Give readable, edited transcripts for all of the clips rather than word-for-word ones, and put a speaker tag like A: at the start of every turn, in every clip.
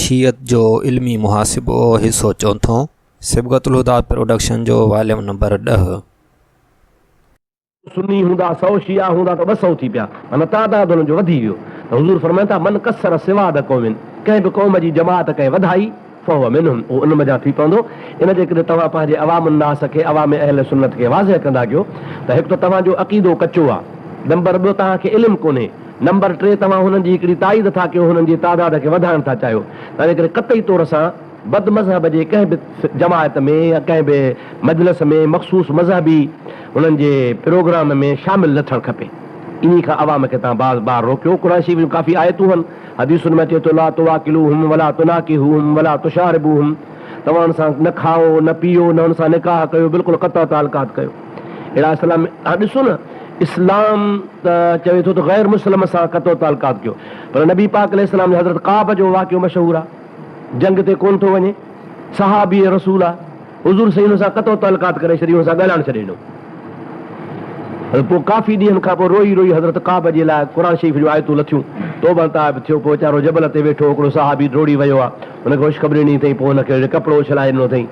A: شيعت جو علمي محاسبو حصو چوٿون، صبغت الهديٰ پروڊڪشن جو واليم نمبر ڏهه.
B: سني هوندا سئو شيعا هوندا ته 200 ٿي پيا معنيٰ تعداد انهن جو وڌي ويو ته حضور فرمائن ٿا من ڪثر سواد قوم ڪنهن به قوم جي جماعت ڪنهن وڌائي فهو منهم اهو ان منجهان ٿي پوندو ان جي ڪري توهان پنهنجي عوام الناس کي عوام اهل سنت کي واضح ڪندا ڪيو ته هڪ ته توهان جو عقيدو ڪچو آهي نمبر ٻيو توهان کي علم ڪونهي نمبر ٽي توهان هنن جي هڪڙي تائيد ٿا ڪيو هنن جي تعداد کي وڌائڻ ٿا چاهيو تنهنجي ڪري قطعي طور سان بد مذهب جي ڪنهن به جماعت ۾ يا ڪنهن به مجلس ۾ مخصوص مذهبي انهن جي پروگرام ۾ شامل نه ٿيڻ کپي. انهي کان عوام کي توهان بار بار روڪيو. قرآن شريف جون ڪافي آيتون هن. حديثن ۾ اچي ٿو لا تواڪلوهم ولا تناڪحوهم ولا تشاربوهم توهان انهن سان نه کائو نه پيئو نه انهن سان نڪاح ڪيو بلڪل قطع تعلقات ڪيو. اهڙا اسلام توهان ڏسو نه اسلام ته چوي ٿو ته غير مسلم سان قطع تعلقات ڪيو پر نبي پاڪ عليه السلام جي حضرت ڪعب جو واقعو مشهور آهي. جنگ تي ڪونه ٿو وڃي، صحابي رسول آ، حضور سائين هن سان قطع تعلقات ڪري ڇڏي، هن سان ڳالهائڻ ڇڏي ڏنو. پوء ڪافي ڏينهن کان پوء روئي روئي حضرت ڪعب جي لاء قرآن شريف جون آيتون لٿيون، توبه تائب ٿيو، پوء ويچارو جبل تي ويٺو، هڪڙو صحابي ڊوڙي ويو آ، هن کي خوشخبري ڏني اٿئين، پوء هن کي ڪپڙو اڇلائي ڏنو اٿئين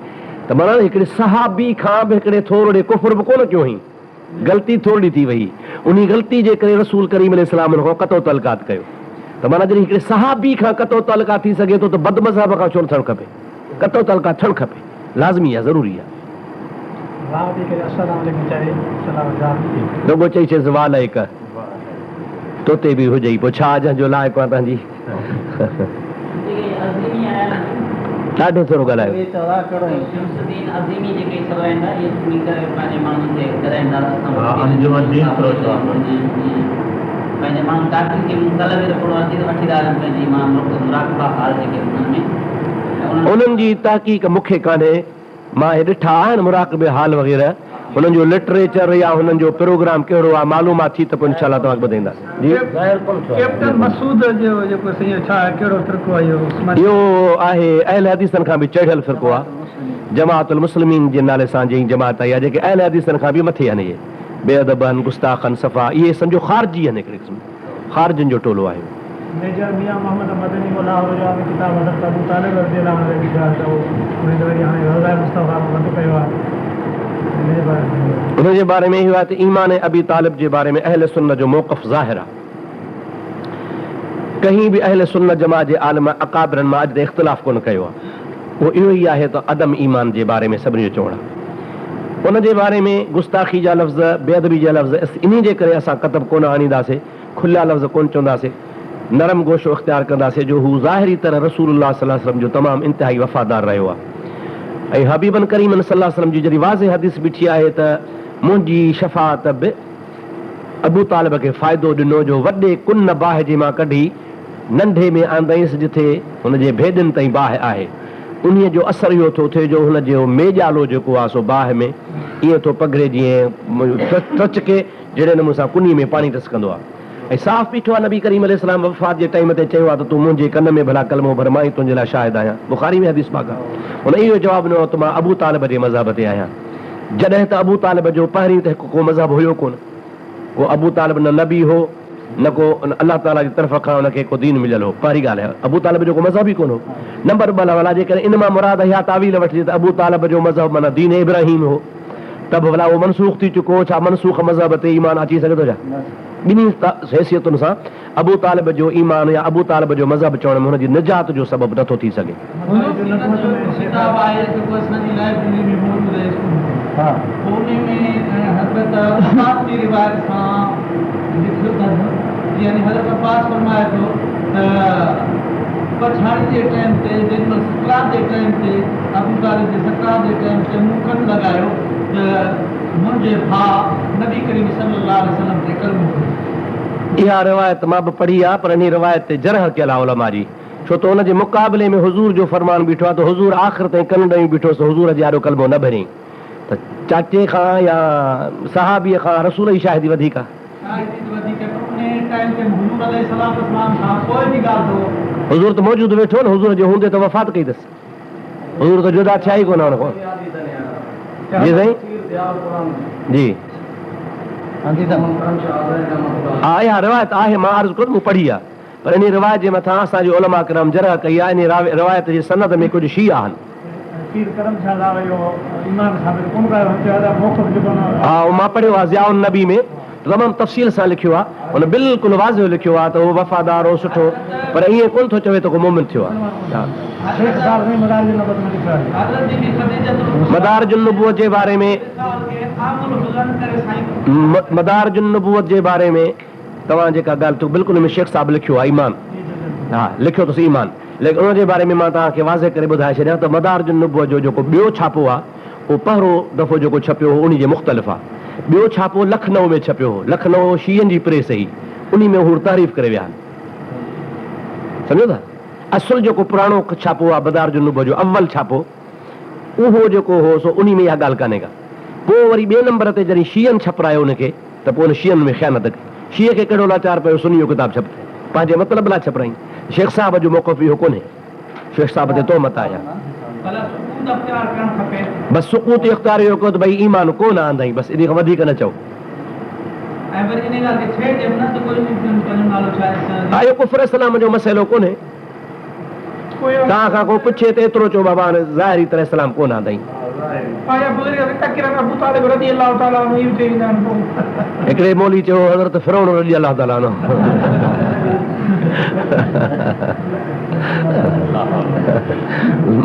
B: ته معنيٰ هڪڙي صحابي کان به هڪڙي ٿورڙي ڪفر به ڪونه ڪيو هئين. غلطي ٿورڙي ٿي وئي، انهي غلطي جي ڪري رسول ڪريم عليه السلام ان کان قطع تعلقات ڪيو ته معنيٰ جڏهن هڪڙي صحابي کان قطع تعلقات ٿي سگهي ٿو ته بد مذهب کان ڇو نه ٿيڻ کپي، قطع تعلقات ٿيڻ کپي، لازمي آهي، ضروري آهي. رڳو چئي ڇڏيس وعليڪ، تو تي به هجئي، پوء ڇا جنهن جو لائق آهيان تنهن جي. ڏاڍو ٿورو ڳالهايو. انهن جي تحقيق مون کي ڪانهي. مان اهي ڏٺا آهن مراقبي حال وغيره هنن جو لٽريچر يا هنن جو پروگرام ڪهڙو آهي معلومات ٿي ته پوء انشاء الله توهان کي ٻڌائينداسين جي.
C: ڪيپٽن مسعود جو جيڪو سائين اهو ڇا آهي ڪهڙو فرقو آهي اهو عثماني.
B: اهو آهي اهل حديثن کان به چڙهيل فرقو آهي جماعت المسلمين جي نالي سان جنهن جماعت آئي آهي جيڪي اهل حديثن کان به مٿي آهن اهي بي ادب آهن گستاخ آهن صفا اهي سمجهو خارجي آهن هڪڙي قسم جا. خارجين جو ٽولو آهي.
C: ميجر ميان محمد مدني مون لاهور جو آهي ڪتاب حضرت ابو طالب رضي الله عنه لکيو آهي ته اهو انهن ته وري هاڻي روضه مصطفيٰ ۾ رد ڪيو آهي ان جي باري ۾
B: ان جي باري ۾ اهو آهي ته ايمان ابي طالب جي باري ۾ اهل سنت جو موقف ظاهر آهي. ڪنهن به اهل سنت جماعت جي عالم اڪابرن مان اڄ تائين اختلاف ڪونه ڪيو آهي. اهو اهو ئي آهي ته عدم ايمان جي باري ۾ سڀني جو چوڻ آهي. ان جي باري ۾ گستاخي جا لفظ، بي ادبي جا لفظ انهي جي ڪري اسان ڪتب ڪونه آڻينداسي، کليا لفظ ڪونه چونداسي، نرم گوشو اختيار ڪنداسي جو هو ظاهري طرح رسول الله صلي الله عليه وسلم جو تمام انتهائي وفادار رهيو آهي ۽ حبيبن ڪريمن صلي الله عليه وسلم جي جڏهن واضح حديث بيٺي آهي ته منهنجي شفاعت به ابو طالب کي فائدو ڏنو جو وڏي ڪن باهه جي مان ڪڍي ننڍي ۾ آندائينس جٿي هن جي ڀيڏن تائين باهه آهي. انهيء جو اثر اهو ٿو ٿئي جو هن جو ميڄالو جيڪو آهي سو باهه ۾ ائين ٿو پگهري جيئن ٽچڪي جهڙي نموني سان ڪني ۾ پاڻي ٽسڪندو آهي ۽ صاف بيٺو آهي. نبي ڪريم عليه السلام وفات جي ٽائيم تي چيو آهي ته تون منهنجي ڪن ۾ ڀلا ڪلمو ڀر مان ئي تنهنجي لاء شاهد آهيان. بخاري ۾ حديث پاڪ آهي. هن اهو جواب ڏنو ته مان ابو طالب جي مذهب تي آهيان. جڏهن ته ابو طالب جو پهرين ته هڪ ڪو مذهب هيو ڪونه. ڪو ابو طالب نه نبي هو نه ڪو الله تعاليٰ جي طرف کان ان کي ڪو دين مليل هو. پهرين ڳالهه ابو طالب جو ڪو مذهب ئي ڪونه هو. نمبر ٻه ڀلا جيڪڏهن ان مان مراد اها تاويل وٺجي ته ابو طالب جو مذهب معنيٰ دين ابراهيم هو ته به ڀلا اهو منسوخ ٿي چڪو هو، ڇا منسوخ مذهب تي ايمان اچي سگهي ٿو ڇا؟ ٻنهي حيثيتن سان ابو طالب جو ايمان يا ابو طالب جو مذهب چوڻ ۾ هن جي نجات جو سبب نٿو ٿي سگهي.
C: حضور سيرت جو هڪ ڪتاب آهي جيڪو اسان جي لائبريري ۾ موجود آهي اسڪول ۾ انهي ۾ حضرت عباس جي روايت سان لکيو اٿس يعني حضرت عباس فرمائي ٿو ته پڇاڙي جي ٽائيم تي جيڏي مهل سڪرات جي ٽائيم تي ابو طالب جي سڪرات جي ٽائيم تي مون ڪن لڳايو ته منهنجي ڀاء نبي ڪريم صلي الله عليه وسلم تي ڪلمو پڙهيو.
B: اها روايت مان به پڙهي آهي پر انهي روايت تي جرح ڪيل آهي علماء جي. ڇو ته ان جي مقابلي ۾ حضور جو فرمان بيٺو آهي ته حضور آخر تائين ڪن ڏيون بيٺو هوس ته حضور جي آڏو ڪلمو نه ڀرين ته چاچي کان يا صحابيء کان رسول جي شاهدي وڌيڪ آهي.
C: شاهدي ته وڌيڪ آهي پر انهيء ٽائيم تي حضور عليه الصلوة والسلام کان پوء جي ڳالهه ٿو.
B: حضور ته موجود ويٺو هو نه، حضور جي هوندي ته وفات ڪئي اٿس. حضور ته جدا ٿيا ئي ڪونه ان کان. جي سائين جي ها اها روايت آهي مان عرض ڪيو ته مون پڙهي آهي. پر انهي روايت جي مٿان اسان جي علماء ڪرام جرح ڪئي آهي، انهي روايت جي سند ۾ ڪجهه شيعا آهن.
D: پير ڪرم شاهه صاحب اهو ايمان ثابت ڪونه ڪيو هن چيو ته موقف جيڪو نه.
B: ها اهو مان پڙهيو آهي ضياء النبي ۾ تمام تفصيل سان لکيو آهي هن بلڪل واضح لکيو آهي ته اهو وفادار هو سٺو پر ائين ڪونه ٿو چوي ته ڪو مومن ٿيو آهي.
D: شيخ صاحب سائين مدارج النبوت ۾ لکيو آهي.
B: مدارج النبوت جي باري ۾ مدارج النبوت جي باري ۾ توهان جيڪا ڳالهه ٿيو بلڪل ان ۾ شيخ صاحب لکيو آهي ايمان ها لکيو اٿس ايمان ليڪن ان جي باري ۾ مان توهان کي واضح ڪري ٻڌائي ڇڏيان ته مدارج النبوت جو جيڪو ٻيو ڇاپو آهي اهو پهرو دفعو جيڪو ڇپيو هو انهي جي مختلف آهي ٻيو ڇاپو لکنؤ ۾ ڇپيو هو لکنؤ شيعن جي پريس هئي انهي ۾ هو تحريف ڪري ويا آهن سمجهو ٿا اصل جيڪو پراڻو ڇاپو آهي مدارج النبوت جو اول ڇاپو اهو جيڪو هو سو انهي ۾ اها ڳالهه ڪانهي ڪا پوء وري ٻئي نمبر تي جڏهن شيعن ڇپرايو ان کي ته پوء ان شيعن ۾ خيانت ڪئي. شيعي کي ڪهڙو لاچار پيو سني جو ڪتاب ڇپرائي. پنهنجي مطلب لاء ڇپرائين. شيخ صاحب جو موقف اهو ڪونهي. شيخ صاحب تي تهمت آهي.
C: ڀلا سڪوت اختيار ڪرڻ کپي.
B: بس سڪوت اختيار اهو ڪيو ته ڀئي ايمان ڪو نه آندائين بس انهي کان وڌيڪ نه چئو.
C: ۽ وري انهي ڳالهه کي ڇيڙجي به نه ته ڪوئي پنهنجو نالو ڇا
B: ها اهو ڪفر اسلام جو مسئلو ڪونهي. توهان کان ڪو پڇي ته ايترو چئو بابا هاڻي ظاهري طرح اسلام ڪونه آندائين. هڪڙي مولوي چيو حضرت فرعون رضي الله تعالٰي عنه.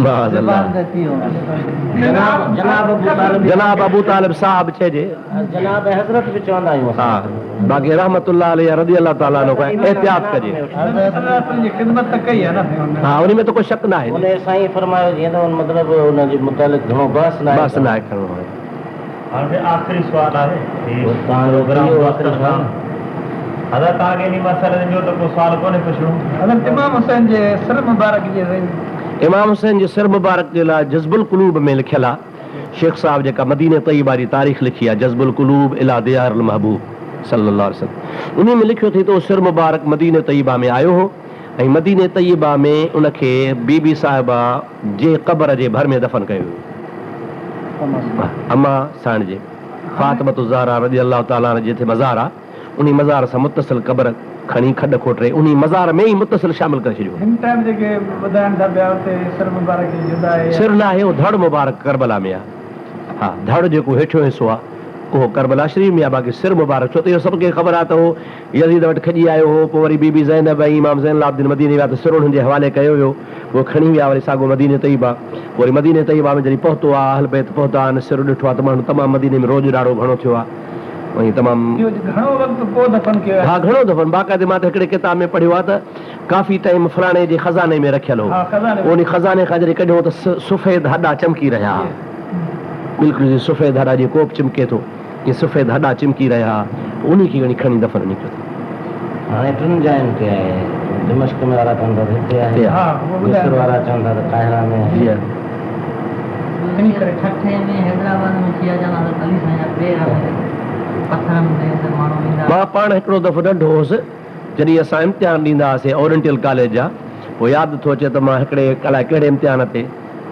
B: معاذ الله. جناب ابو طالب صاحب چئجي.
E: جناب حضرت به چوندا آهيون اسان.
B: باقي رحمة الله عليه يا رضي الله تعالٰي عنه کان احتياط ڪجي.
C: حضرت جي خدمت ته ڪئي آهي نه سائين
B: ها انهي ۾ ته ڪو شڪ ناهي.
E: انهي سائين فرمايو جيئن ته ان مطلب ان جي متعلق گهڻو بحث ناهي
B: بحث ناهي ڪرڻو آهي.
F: هاڻ سائين آخري سوال آهي هي پروگرام دوستن کان حضرت توهان کي انهي مسئلي جو ته ڪو سوال ڪونهي پڇڻو.
D: حضرت امام حسين جي سر مبارڪ جي سائين.
B: امام حسين جي سر مبارڪ جي لاء جذب القلوب ۾ لکيل آهي. شيخ صاحب جيڪا مديني طيبه جي تاريخ لکي آهي جذب القلوب الي ديار المحبوب صلي الله عليه وسلم انهي ۾ لکيو اٿئي ته اهو سر مبارڪ مديني طيبه ۾ آيو هو ۽ مديني طيبه ۾ ان کي بي بي صاحبه جي قبر جي ڀر ۾ دفن ڪيو ويو اما سائڻ جي فاطمة الزهرا رضي الله تعالٰي عنها جتي مزار آهي انهي مزار سان متصل قبر کڻي کڏ کوٽري انهي مزار ۾ ئي متصل شامل ڪري ڇڏيو.
D: هن ٽائيم جيڪي ٻڌائن ٿا پيا اتي سر مبارڪ جي جدا آهي يا.
B: سر ناهي اهو ڌڙ مبارڪ ڪربلا ۾ آهي. ها ڌڙ جيڪو هيٺيون حصو آهي اهو ڪربلا شريف ۾ آهي باقي سر مبارڪ ڇو ته اهو سڀ کي خبر آهي ته اهو يزيد وٽ کڄي آيو هو پوء وري بي بي زينب ۽ امام زين العابدين مديني ويا ته سر انهن جي حوالي ڪيو ويو پوء کڻي ويا وري ساڳو مديني طيبه پوء وري مديني طيبه ۾ جڏهن پهتو آهي اهل بيت پهتا آهن سر ڏٺو آهي ته ماڻهو تمام مديني ۾ روڄ راڙو گهڻو ٿيو آهي. ۽ تمام.
D: اهو گهڻو وقت پوء دفن ڪيو
B: ها گهڻو دفن باقاعدي مان ته هڪڙي ڪتاب ۾ پڙهيو آهي ته ڪافي ٽائيم فلاڻي جي خزاني ۾ رکيل هو پوء انهي خزاني کان جڏهن ڪڍيو ته سفيد هڏا چمڪي رهيا ها بلڪل جيئن سفيد هڏا جيئن ڪوپ چمڪي ٿو ائين سفيد هڏا چمڪي رهيا ها پوء انهي کي کڻي کڻي دفن وڃي ڪيو اٿن.
E: هاڻي ٽن جاين تي آهي دمشق ۾ وارا چون ٿا ته هتي آهي مصر وارا چون ٿا ته قاهره ۾ آهي.
C: انهي ڪري ٺٽي ۾ حيدرآباد ۾ شيعا چوندا حضرت علي سائين جا پير آهن پٿرن تي ته ماڻهو ويندا.
B: مان پاڻ هڪڙو دفعو ننڍو هوس جڏهن اسان امتحان ڏيندا هئاسين اورينٽل ڪاليج جا پوء ياد ٿو اچي ته مان هڪڙي الائي ڪهڙي امتحان تي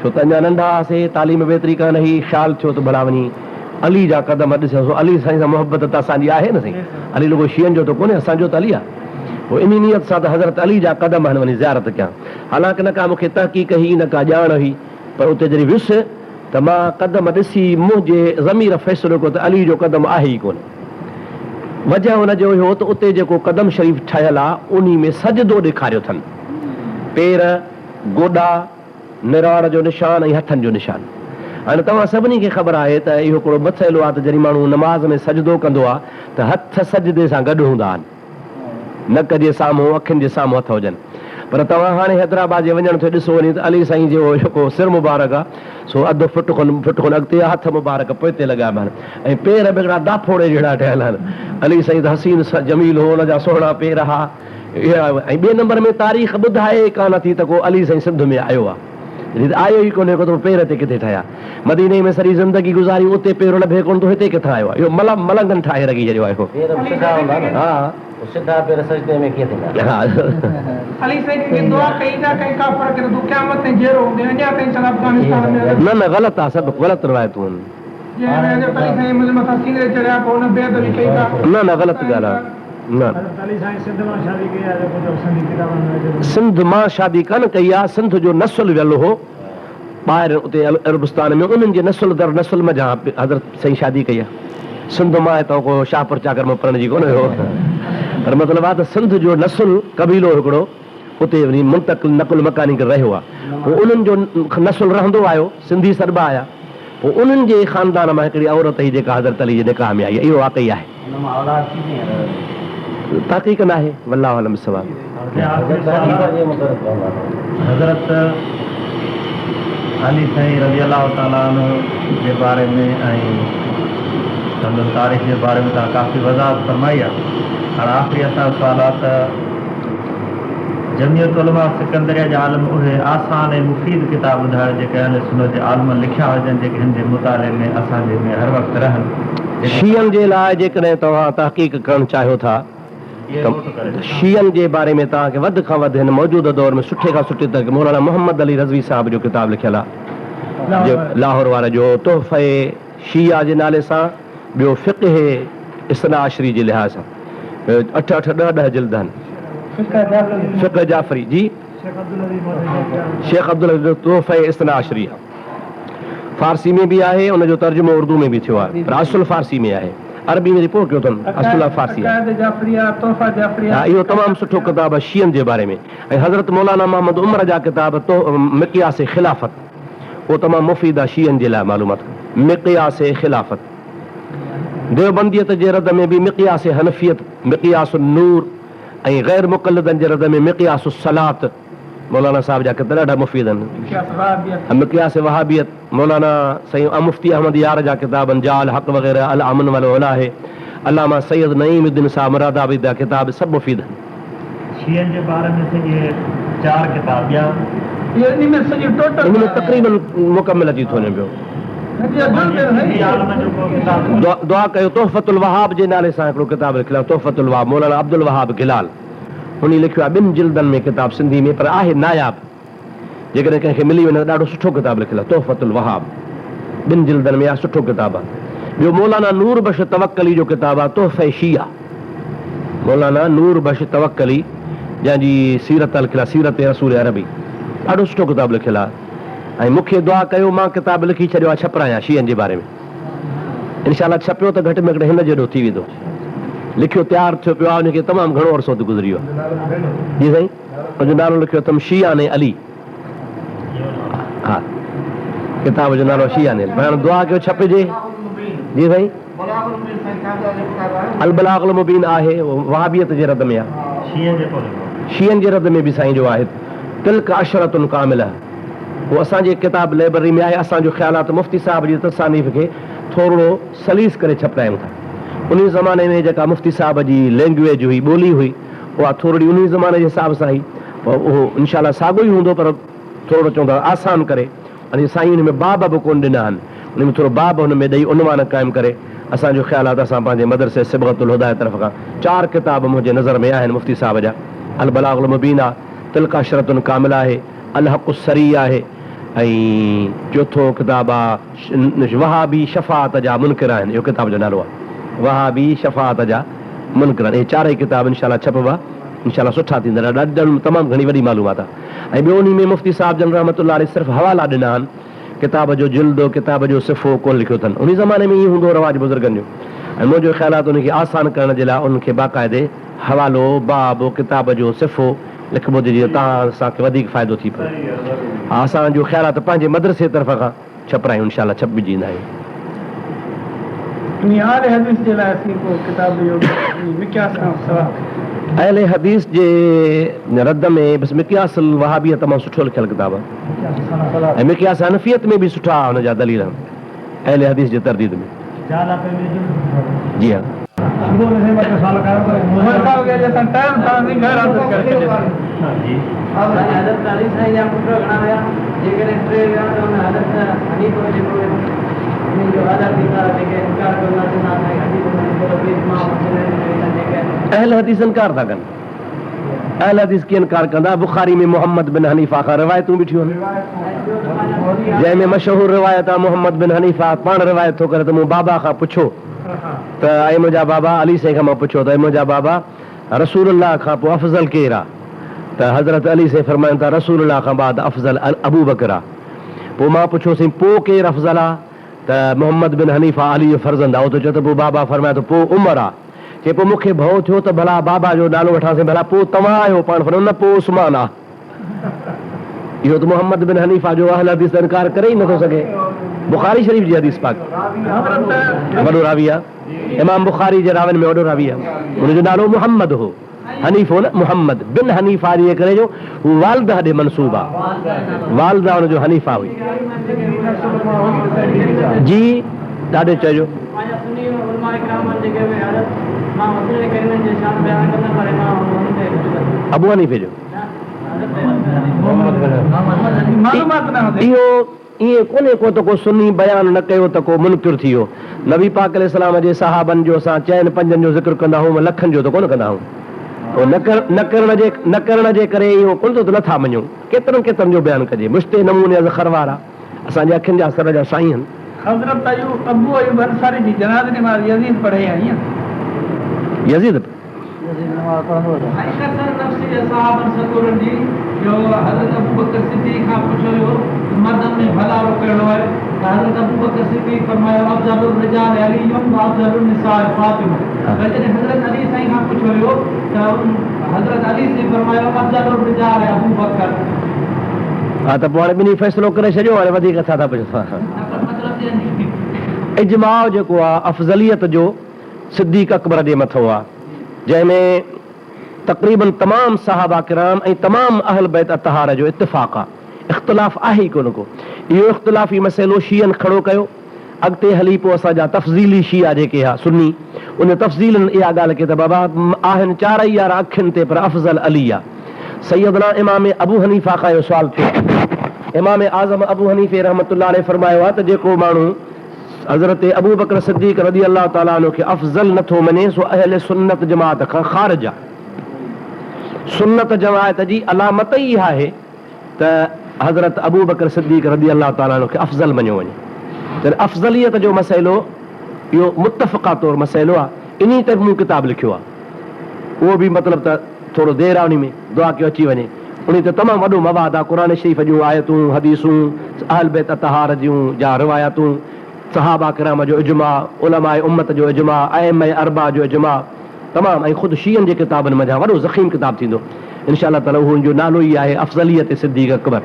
B: ڇو ته اڃا ننڍا هئاسين تعليم به ايتري ڪانه هئي خيال ٿيو ته ڀلا وڃي علي جا قدم ڏسان سو علي سائين سان محبت ته اسان جي آهي نه سائين علي رڳو شيعن جو ته ڪونهي اسان جو ته علي آهي پوء انهي نيت سان ته حضرت علي جا قدم آهن وڃي زيارت ڪيان حالانڪ نه ڪا مون کي تحقيق هئي نه ڪا ڄاڻ هئي پر اتي جڏهن ويس ته مان قدم ڏسي منهنجي ضمير فيصلو ڪيو ته علي جو قدم آهي ئي ڪونه. وجهه ان جو اهو ته اتي جيڪو قدم شريف ٺهيل آ انهي ۾ سجدو ڏيکاريو اٿن. پير، گوڏا، نراڙ جو نشان ۽ هٿن جو نشان. هاڻي توهان سڀني کي خبر آهي ته اهو هڪڙو مسئلو آ ته جڏهن ماڻهو نماز ۾ سجدو ڪندو آ ته هٿ سجدي سان گڏ هوندا آهن. نڪ جي سامهون اکين جي سامهون هٿ هجن. پر توهان هاڻي حيدرآباد جي وڃڻ ٿيو ڏسو وڃي ته علي سائين جو جيڪو سر مبارڪ آ سو اڌ فٽ کن فٽ کن اڳتي آ هٿ مبارڪ پوئتي لڳا پيا آهن ۽ پير به هڪڙا داڦوڙي جهڙا ٺهيل آهن. علي سائين ته حسين جميل هو ان جا سهڻا پير ها ۽ ٻئي نمبر ۾ تاريخ ٻڌائي ئي ڪانه ٿي ته ڪو علي سائين سنڌ ۾ آيو آ. جڏهن ته آيو ئي ڪونهي ڪو ته پوء پير هتي ڪٿي ٺهيا. مديني ۾ سڄي زندگي گذاري اتي پير لڀي ڪونه ٿو هتي ڪٿان آيو آهي. اهو ملم ملنگن ٺاهي رکي ڇڏيو آهي.
E: پير به سڌا هوندا نه.
B: ها.
E: پوء سڌا پير سجدي ۾ ڪيئن ٿيندا.
D: علي سائين ڪنهن کي دعا ڪئي ته ڪنهن ڪافر کي ته تون قيامت تائين جيئرو هوندين اڃا تائين شل افغانستان ۾ حضرت.
B: نه نه غلط آ سڀ غلط روايتون آهن.
D: جنهن ۾ حضرت علي سائين منهنجي مٿان سينري چڙهيا پوء ان بي ادبي ڪئي ته.
B: نه نه غلط ڳالهه آ. نه. سنڌ مان شادي ڪانه ڪئي آ، سنڌ جو نسل ويل هو ٻاهر اتي عربستان ۾ انهن جي نسل در نسل منجهان حضرت سائين شادي ڪئي آ. سنڌ مان هتان ڪو شاهپور چاڪر مان پرڻجي ڪونه ويو هو پر مطلب آ ته سنڌ جو نسل قبيلو هڪڙو اتي وڃي منتقل نقل مڪاني ڪري رهيو آ. پوء انهن جو نسل رهندو آيو، سنڌي سڏبا آيا. پوء انهن جي خاندان مان هڪڙي عورت هئي جيڪا حضرت علي جي نڪاح ۾ آئي. اهو واقعي آهي.
E: ان مان اولاد ٿي ڪيئن رهيو؟
B: تحقيق ناهي. والله اعلم بالصواب.
E: حضرت حنيفه جي متعلق چوندا هئا.
F: حضرت علي سائين رضي الله تعالٰي عنه جي باري ۾ ۽ سندن تاريخ جي باري ۾ توهان ڪافي وضاحت فرمائي آهي. هاڻ آخري اسان جو سوال آهي ته جمعيت علماء سڪندريه جا عالم اهي آسان ۽ مفيد ڪتاب ٻڌايو جيڪي اهل سنت جي عالمن لکيا هجن جيڪي هن جي مطالعي ۾ اسان جي ۾ هر وقت رهن جيڪي
B: شيعن جي لاء جيڪڏهن توهان تحقيق ڪرڻ چاهيو ٿا ته شيعن جي باري ۾ توهان کي وڌ کان وڌ هن موجوده دور ۾ سٺي کان سٺي تحقيق مولانا محمد علي رضوي صاحب جو ڪتاب لکيل آهي لاهور واري جو تحفه شيعه جي نالي سان ٻيو فقه اثنا عشري جي لحاظ سان اٺ اٺ ڏهه ڏهه جلد آهن. فقه جعفري جي شيخ عبدالعزيز جو تحفه اثنا عشريه فارسي ۾ به آهي ان جو ترجمو اردو ۾ به ٿيو آهي پر اصل فارسي ۾ آهي عربي ۾ پوء ڪيو اٿن اصل فارسي آهي. ها اهو تمام سٺو ڪتاب آهي شيعن جي باري ۾ ۽ حضرت مولانا محمد عمر جا ڪتاب مقياس خلافت اهو تمام مفيد آهي شيعن جي لاء معلومات مقياس خلافت ديوبنديت جي رد ۾ به مقياس حنفيت، مقياس النور ۽ غير مقلدن جي رد ۾ مقياس الصلات مولانا صاحب جا ڪتاب ڏاڍا مفيد آهن. مقياس وهابيت مولانا سائين مفتي احمد يار جا ڪتاب آهن جاء الحق وغيره الامن والعلا آهي علامه سيد نعيم الدين صاحب مرادآبادي جا ڪتاب سڀ مفيد آهن.
F: شيعن جي باري ۾ سڄي چار ڪتاب ٻيا.
B: ان ۾ تقريباً مڪمل اچي ٿو وڃي پيو. دعا ڪيو تحفة الوهاب جي نالي سان هڪڙو ڪتاب لکيل آهي تحفة الوهاب مولانا عبدالوهاب گلال انهي لکيو آهي ٻن جلدن ۾ ڪتاب سنڌي ۾ پر آهي ناياب. جيڪڏهن ڪنهن کي ملي وڃي ته ڏاڍو سٺو ڪتاب لکيل آهي تحفة الوهاب ٻن جلدن ۾ آهي سٺو ڪتاب آهي. ٻيو مولانا نور بخش توڪلي جو ڪتاب آهي تحفه شيعه مولانا نور بخش توڪلي جنهن جي سيرت لکيل آهي سيرت رسول عربي ڏاڍو سٺو ڪتاب لکيل آهي ۽ مون کي دعا ڪيو مان ڪتاب لکي ڇڏيو آهي ڇپرايان شيعن جي باري ۾ انشاء الله ڇپيو ته گهٽ ۾ گهٽ هن جيڏو ٿي ويندو لکيو تيار ٿيو پيو آهي ان کي تمام گهڻو عرصو ته گذري ويو آهي جي سائين. ان جو نالو لکيو اٿم شيعان علي. ها ڪتاب جو نالو شيعان علي. پر هاڻي دعا ڪيو ڇپجي. جي سائين. البلاغ المبين آهي وهابيت جي رد ۾ آهي. شيعن جي رد ۾ به سائين جو آهي تلڪ عشرة ڪامله اهو اسان جي ڪتاب لئبرري ۾ آهي. اسان جو خيال آهي ته مفتي صاحب جي تصانيف کي ٿورڙو سليس ڪري ڇپرايون ٿا. انهي زماني ۾ جيڪا مفتي صاحب جي لينگويج هئي ٻولي هئي اها ٿورڙي انهي زماني جي حساب سان هئي پر اهو انشاء الله ساڳيو ئي هوندو پر ٿورڙو چون ٿا آسان ڪري ۽ سائين ان ۾ باب به ڪونه ڏنا آهن ان ۾ ٿورو باب هن ۾ ڏئي عنوان قائم ڪري اسان جو خيال آهي ته اسان پنهنجي مدرسي صبغة الهديٰ طرف کان چار ڪتاب منهنجي نظر ۾ آهن مفتي صاحب جا البلاغ المبين آهي تلڪ عشرة ڪامله آهي الحق الصريح آهي ۽ چوٿون ڪتاب آهي وهابي شفاعت جا منڪر آهن اهو ڪتاب جو نالو آهي وهابي شفاعت جا منڪرن اهي چارئي ڪتاب انشاء الله ڇپبا انشاء الله سٺا ٿيندا ڏاڍا تمام گهڻي وڏي معلومات آهي ۽ ٻيو انهي ۾ مفتي صاحب جن رحمة الله عليه صرف حوالا ڏنا آهن ڪتاب جو جلد ڪتاب جو صفحو ڪونه لکيو اٿن انهي زماني ۾ ائين هوندو هو رواج بزرگن جو ۽ منهنجو خيال آهي ته انهي کي آسان ڪرڻ جي لاء انهن کي باقاعدي حوالو باب ڪتاب جو صفحو لکبو ته جيئن توهان اسان کي وڌيڪ فائدو ٿي پوي ها اسان جو خيال آهي ته پنهنجي مدرسي طرف کان ڇپرايون انشاء الله ڇپجي ايندا آهيون.
D: انهي اهل حديث جي لاء اسين ڪو ڪتاب ڏيو مقياس کان سواء.
B: اهل حديث جي رد ۾ بس مقياس الوهابيه تمام سٺو لکيل ڪتاب آهي ۽ مقياس حنفيت ۾ به سٺا هن جا دليل آهن اهل حديث جي ترديد ۾. جي ها. اهل حديث انڪار ٿا ڪن. اهل حديث ڪيئن انڪار ڪندا؟ بخاري ۾ محمد بن حنيفه کان روايتون بيٺيون آهن، جنهن ۾ مشهور روايت آهي محمد بن حنيفه پاڻ روايت ٿو ڪري ته مون بابا کان پڇيو ته اي منهنجا بابا علي سائين کان مان پڇيو ته اي منهنجا بابا رسول الله کان پوء افضل ڪير آهي؟ ته حضرت علي سائين فرمائن ٿا رسول الله کان بعد افضل ابوبڪر آهي. پوء مان پڇيو سائين پوء ڪير افضل آهي؟ ته محمد بن حنيفه علي جو فرزند آهي. اهو ٿو چئي ته پوء بابا فرمايو ته پوء عمر آهي. چي پوء مون کي ڀؤ ٿيو ته ڀلا بابا جو نالو وٺانسين ڀلا پوء توهان آهيو؟ پاڻ فرمايو نه پوء عثمان آ. اهو ته محمد بن حنيفه جو اهل حديث ته انڪار ڪري ئي نٿو سگهي. بخاري شريف جي حديث پاڪ وڏو راوي آ. امام بخاري جي راوين ۾ وڏو راوي آ. ان جو نالو محمد هو. حنيفو نه محمد بن حنيفه جي ڪري جو هو والده ڏي منسوب آ. والده ان جو حنيفه هئي. جي ڏاڏي چئجو. ابو حنيفي جو. اهو ائين ڪونهي ڪو ته ڪو سني بيان نه ڪيو ته ڪو منڪر ٿي ويو. نبي پاڪ عليه السلام جي صحابن جو اسان چئن پنجن جو ذڪر ڪندا هئون لکن جو ته ڪونه ڪندا هئون. پوء نه نه ڪرڻ جي ڪري اهو ڪونه ٿو ته نه ٿا مڃون. ڪيترن ڪيترن جو بيان ڪجي. مشتي نموني از خروار آ. اسان جي اکين جا سر جا سائين هن.
C: حضرت ايوب ابو ايوب انصاري جي جنازي نماز يزيد پڙهي آ ائين؟
B: يزيد.
C: ۽ ڪثر نفسي اصحابن سڳورن جي جو حضرت ابوبڪر صديق کان پڇيو ويو ته مردن ۾ ڀلارو ڪهڙو آهي ته حضرت ابوبڪر صديق فرمايو افضل الرجال علي و افضل النساء فاطمه وري جڏهن حضرت علي سائين کان پڇيو ويو ته حضرت علي سائين فرمايو افضل الرجال ابوبڪر.
B: ها ته پوء هاڻي ٻنهي فيصلو ڪري ڇڏيو هاڻي وڌيڪ ڇا ٿا پڇو. اجماع جيڪو آهي افضليت جو صديق اڪبر جي مٿو آ، جنهن ۾ تقريباً تمام صحابه ڪرام ۽ تمام اهل بيت اطهار جو اتفاق آ، اختلاف آهي ئي ڪونه ڪو. اهو اختلافي مسئلو شيعن کڙو ڪيو، اڳتي هلي پوء اسان جا تفضيلي شيعا جيڪي ها سني، ان تفضيلن اها ڳالهه ڪئي ته بابا آهن چارئي يار اکين تي پر افضل علي آ. سيدنا امام ابو حنيفه کان اهو سوال ٿيو، امام اعظم ابو حنيفي رحمة الله عليه فرمايو آ ته جيڪو ماڻهو حضرت ابوبڪر صديق رضي الله تعالٰي عنه کي افضل نه ٿو مڃي سو اهل سنت جماعت کان خارج آ. سنت جماعت جي علامت ئي اها آهي ته حضرت ابوبڪر صديق رضي الله تعالٰي عنه کي افضل مڃيو وڃي. تڏهن افضليت جو مسئلو اهو متفقه طور مسئلو آ. انهي تي به مون ڪتاب لکيو آ. اهو به مطلب ته ٿورو دير آ انهي ۾ دعا ڪيو اچي وڃي. انهي تي تمام وڏو مواد آ، قرآن شريف جون آيتون، حديثون، اهل بيت اطهار جون جا روايتون، صحابه ڪرام جو اجماع، علماء امت جو اجماع، ائمه اربعه جو اجماع، تمام ۽ خود شيعن جي ڪتابن منجهان وڏو ضخيم ڪتاب ٿيندو انشاء الله تعالي اهو ان جو نالو ئي آهي افضليت صديق اڪبر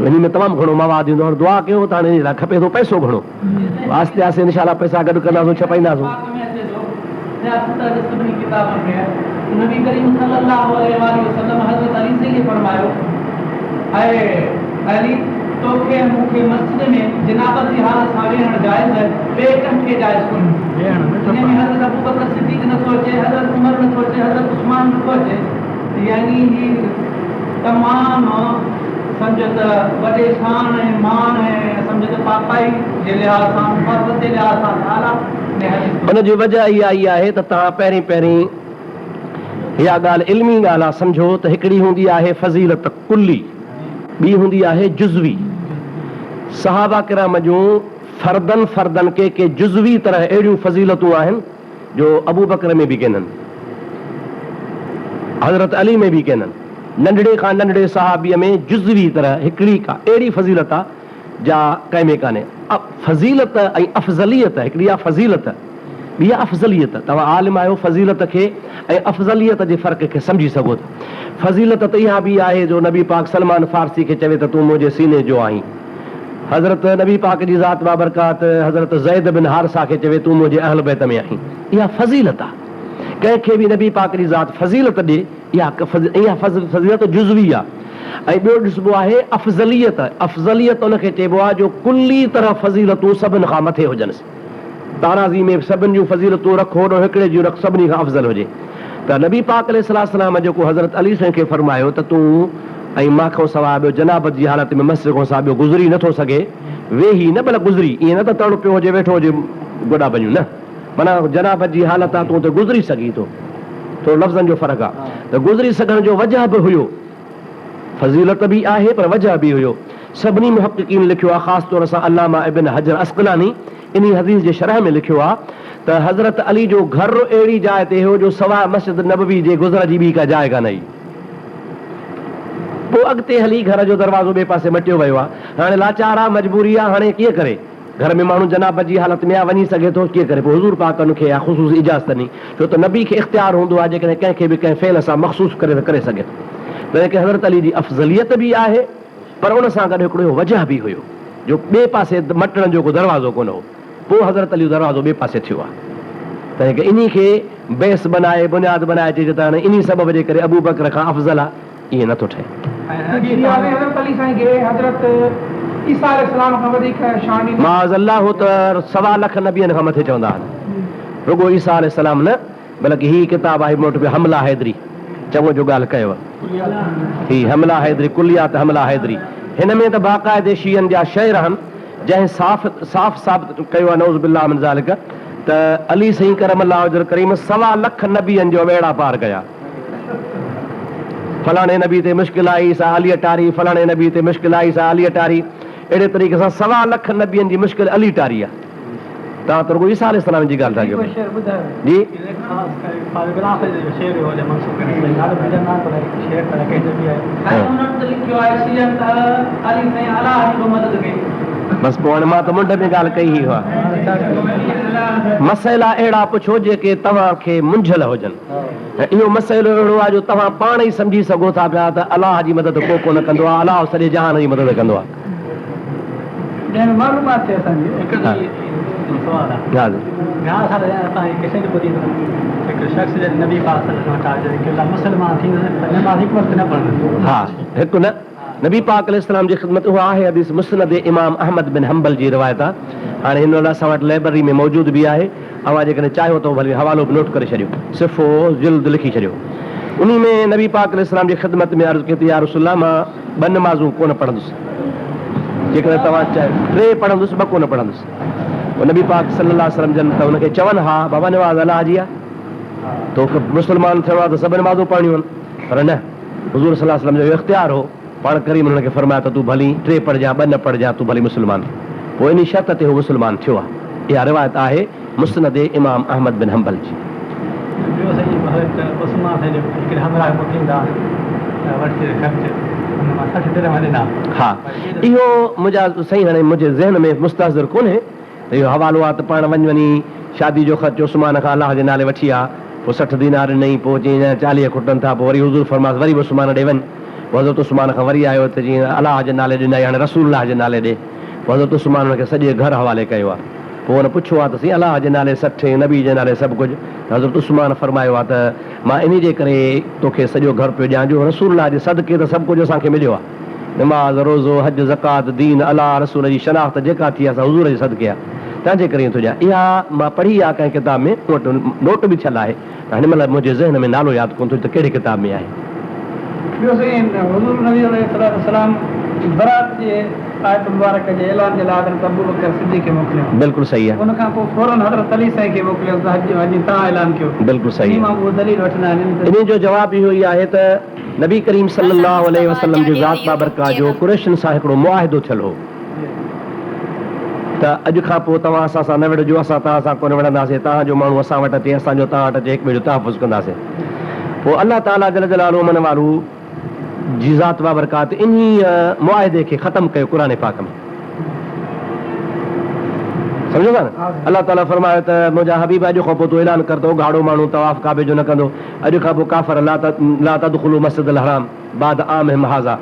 B: انهي ۾ تمام گهڻو مواد ايندو هاڻ دعا ڪيو ته هاڻي انهي لاء کپي ٿو پئسو گهڻو آهستي آهستي انشاء الله پئسا گڏ ڪنداسون ڇپائينداسون.
C: پاڪ ۾ اچي ٿو سياست جي سڀني ڪتابن ۾ ته نبي ڪريم صلي الله عليه واٰله وسلم حضرت علي سائين کي فرمايو اي علي توکي ۽ مون کي مسجد ۾ جنابت جي حالت سان ويهڻ جائز آهي ٻئي ڪنهن کي جائز ڪونهي انهي ۾ حضرت ابوبڪر صديق نٿو اچي حضرت عمر نٿو اچي حضرت عثمان نٿو اچي يعني هي تمام سمجهه ته وڏي شان ۽ مان ۽ سمجهه ته پاڪائي جي لحاظ سان حفاظت جي لحاظ سان ڳالهه آ ۾ حديث
B: ان جي وجه اها ئي آهي ته توهان پهرين پهرين اها ڳالهه علمي ڳالهه آ سمجهو ته هڪڙي هوندي آهي فضيلت ڪلي ٻي هوندي آهي جزوي صحابه ڪرام جون فردن فردن ڪي ڪي جزوي طرح اهڙيون فضيلتون آهن جو ابوبڪر ۾ به ڪينهن، حضرت علي ۾ به ڪينهن. ننڍڙي کان ننڍڙي صحابيء ۾ جزوي طرح هڪڙي ڪا اهڙي فضيلت آ جا ڪنهن ۾ ڪانهي. فضيلت ۽ افضليت، هڪڙي آ فضيلت، ٻي آ افضليت. توهان عالم آهيو، فضيلت کي ۽ افضليت جي فرق کي سمجهي سگهو ٿا. فضيلت ته اها به آهي جو نبي پاڪ سلمان فارسي کي چوي ته تون منهنجي سيني جو آهين. حضرت نبي پاڪ جي ذات بابرڪات حضرت زيد بن حارثه کي چوي تون منهنجي اهل بيت ۾ آهين. اها فضيلت آ. ڪنهن کي به نبي پاڪ جي ذات فضيلت ڏي اها اها فضيلت جزوي آ. ۽ ٻيو ڏسبو آهي افضليت، افضليت ان کي چئبو آ جو ڪلي طرح فضيلتون سڀن کان مٿي هجنس. تارازي ۾ سڀن جون فضيلتون رک هوڏو هڪڙي جون رک سڀني کان افضل هجي ته نبي پاڪ عليه الصلوة والسلام جيڪو حضرت علي سائين کي فرمايو ته تون ۽ مان کان سواء ٻيو جنابت جي حالت ۾ مسجد کان سواء ٻيو گذري نه ٿو سگهي ويهي نه بلڪ گذري ائين نه ته تڙ پيو هجي ويٺو هجي گوڏا ڀڃون نه معنيٰ جنابت جي حالت آ تون اتي گذري سگهين ٿو ٿورو لفظن جو فرق آ ته گذري سگهڻ جو وجهه به هيو. فضيلت به آهي پر وجهه به هيو. سڀني محققين لکيو آهي خاص طور سان علامه ابن حجر عسقلاني انهي حديث جي شرح ۾ لکيو آهي ته حضرت علي جو گهر اهڙي جاء تي هيو جو سواء مسجد نبوي جي گذر جي ٻي ڪا جاء ڪانه هئي. پوء اڳتي هلي گهر جو دروازو ٻئي پاسي مٽيو ويو آهي. هاڻي لاچار آهي، مجبوري آهي، هاڻي ڪيئن ڪري؟ گهر ۾ ماڻهو جنابت جي حالت ۾ آهي، وڃي سگهي ٿو، ڪيئن ڪري؟ پوء حضور پاڪ ان کي اها خصوصي اجازت ڏني، ڇو ته نبي کي اختيار هوندو آهي جيڪڏهن ڪنهن کي به ڪنهن فعل سان مخصوص ڪري ته ڪري سگهي ٿو. تنهن ڪري حضرت علي جي افضليت به آهي، پر ان سان گڏ هڪڙو اهو وجهه به هيو جو ٻئي پاسي مٽڻ جو ڪو دروازو ڪونه هو. پوء حضرت علي جو دروازو ٻئي پاسي ٿيو آهي. تنهن ڪري انهي کي بيس بنائي، بنياد بنائي چئجي ته هاڻي انهي سبب جي ڪري ابوبڪر کان افضل آهي. ائين نه ٿو ٺهي.
D: شيعا ۾ حضرت علي سائين کي حضرت عيسيٰ عليه السلام کان وڌيڪ شان ڏيندا.
B: معاذ الله هو ته سوا لک نبين کان مٿي چوندا آهن. رڳو عيسيٰ عليه السلام نه بلڪ هي ڪتاب آهي مون وٽ پيو حمله حيدري چڱو جو ڳالهه ڪيو هي حمله حيدري ڪليات حمله حيدري هن ۾ ته باقاعدي شيعن جا شعر آهن جنهن صاف صاف ثابت ڪيو آهي نعوذ بالله من ذلڪ ته علي سائين ڪرم الله وجه الڪريم سوا لک نبين جو ٻيڙا پار ڪيا. فلاڻي نبي تي مشڪل آئي سا عليء ٽاري، فلاڻي نبي تي مشڪل آئي سا عليء ٽاري. اهڙي طريقي سان سوا لک نبين جي مشڪل علي ٽاري آ. توهان ته رڳو عيسيٰ عليه السلام جي ڳالهه ٿا ڪيو. جي. بس پوء هاڻي مان ته منڍ ۾ ڳالهه ڪئي هئي. مسئلا اهڙا پڇو جيڪي توهان کي منجهيل هجن. ۽ اهو مسئلو اهڙو آهي جو توهان پاڻ ئي سمجهي سگهو ٿا پيا ته الله جي مدد ڪو ڪونه ڪندو آهي، الله سڄي جهان جي مدد ڪندو آهي. ها هڪ نه نبي پاڪ عليه السلام جي خدمت اها آهي حديث مسند امام احمد بن حنبل جي روايت آهي هاڻي هن مهل اسان وٽ لئبرري ۾ موجود به آهي. اوهان جيڪڏهن چاهيو ته ڀلي حوالو به نوٽ ڪري ڇڏيو، صفحو، جلد لکي ڇڏيو. انهي ۾ نبي پاڪ عليه السلام جي خدمت ۾ عرض ڪيو ته يا رسول الله مان ٻه نمازون ڪونه پڙهندس، جيڪڏهن توهان چاهيو ٽي پڙهندس ٻه ڪونه پڙهندس. پوء نبي پاڪ صلي الله عليه وسلم جن ته ان کي چون ها بابا نماز الله جي آهي، توکي مسلمان ٿيڻو آهي ته سڀ نمازون پڙهڻيون آهن، پر نه حضور صلي الله عليه وسلم جو اهو اختيار هو. پاڻ ڪريم انهن کي فرمايو ته تون ڀلي ٽي پڙهجان ٻه نه پڙهجان تون ڀلي مسلمان ٿي. پوء انهي شرط تي هو مسلمان ٿيو آهي. اها روايت آهي مسند امام احمد بن حنبل جي.
C: ٻيو سائين حضرت عثمان سائين جو هڪڙي همراهه موڪليندا ته وٺ خرچ ان مان 60 درهم ڏنا.
B: ها اهو منهنجا سائين هاڻي منهنجي ذهن ۾ مستحضر ڪونهي ته اهو حوالو آ ته پاڻ وڃ وڃي شادي جو خرچ عثمان کان الله جي نالي وٺي آ. پوء 60 دينار ڏنائين پوء چيائين اڃا 40 کٽن ٿا پوء وري حضور فرمايس وري به عثمان ڏي وڃ. پوء حضرت عثمان کان وري آيو ته چيائين الله جي نالي ڏنائين هاڻي رسول الله جي نالي ڏي. پوء حضرت عثمان ان کي سڄي گهر حوالي ڪيو آ. پوء ان پڇيو آ ته سائين الله جي نالي 60 ۽ نبي جي نالي سڀ ڪجهه ته حضرت عثمان فرمايو آ ته مان انهي جي ڪري توکي سڄو گهر پيو ڏيان جو رسول الله جي صدقي ته سڀ ڪجهه اسان کي مليو آ. نماز، روزو، حج، زڪوات، دين، الله، رسول جي شناخت جيڪا ٿي آ سا حضور جي صدقي آ. تنهن جي ڪري ائين ٿو ڏيان. اها مان پڙهي آ ڪنهن ڪتاب ۾ مون وٽ نوٽ به ٿيل آهي پر هن مهل منهنجي ذهن ۾ نالو ياد ڪونه ٿو اچي ته ڪهڙي ڪتاب ۾ آهي.
C: ٻيو سائين حضور نبي عليه الصلوة والسلام برات جي آيت مبارڪ جي اعلان جي لاء حضرت ابوبڪر صديق کي موڪليو.
B: بلڪل صحيح آهي.
C: ان کان پوء فوراً حضرت علي سائين کي موڪليو ته حج وڃي توهان اعلان ڪيو.
B: بلڪل صحيح
C: انهي
B: آهي.
C: مان اهو دليل وٺندا آهن ان ته.
B: انهي جو جواب اهو ئي آهي ته نبي ڪريم صلي
G: حسن
B: الله عليه
G: مصطفيٰ
B: وسلم جي
G: چانڊيو
B: ذات
G: يوٽيوب
B: بابرڪات جو
G: چينل.
B: قريشن سان هڪڙو معاهدو ٿيل هو. ته اڄ کان پوء توهان اسان سان نه وڙهجو، اسان توهان سان ڪونه وڙهنداسين، توهان جو ماڻهو اسان وٽ اچي، اسان جو توهان وٽ اچي، هڪ ٻئي جو تحفظ ڪنداسين. پوء الله تعاليٰ جل جلاله من والو جي ذات بابرڪات انهيء معاهدي کي ختم ڪيو قرآن پاڪ ۾. سمجهو ٿا نه؟ الله تعاليٰ فرمايو ته منهنجا حبيب اڄ کان پوء تون اعلان ڪر ته اگهاڙو ماڻهو طواف ڪعبي جو نه ڪندو، اڄ کان پوء ڪافر لا تدخلوا مسجد الحرام بعد عامهم هذا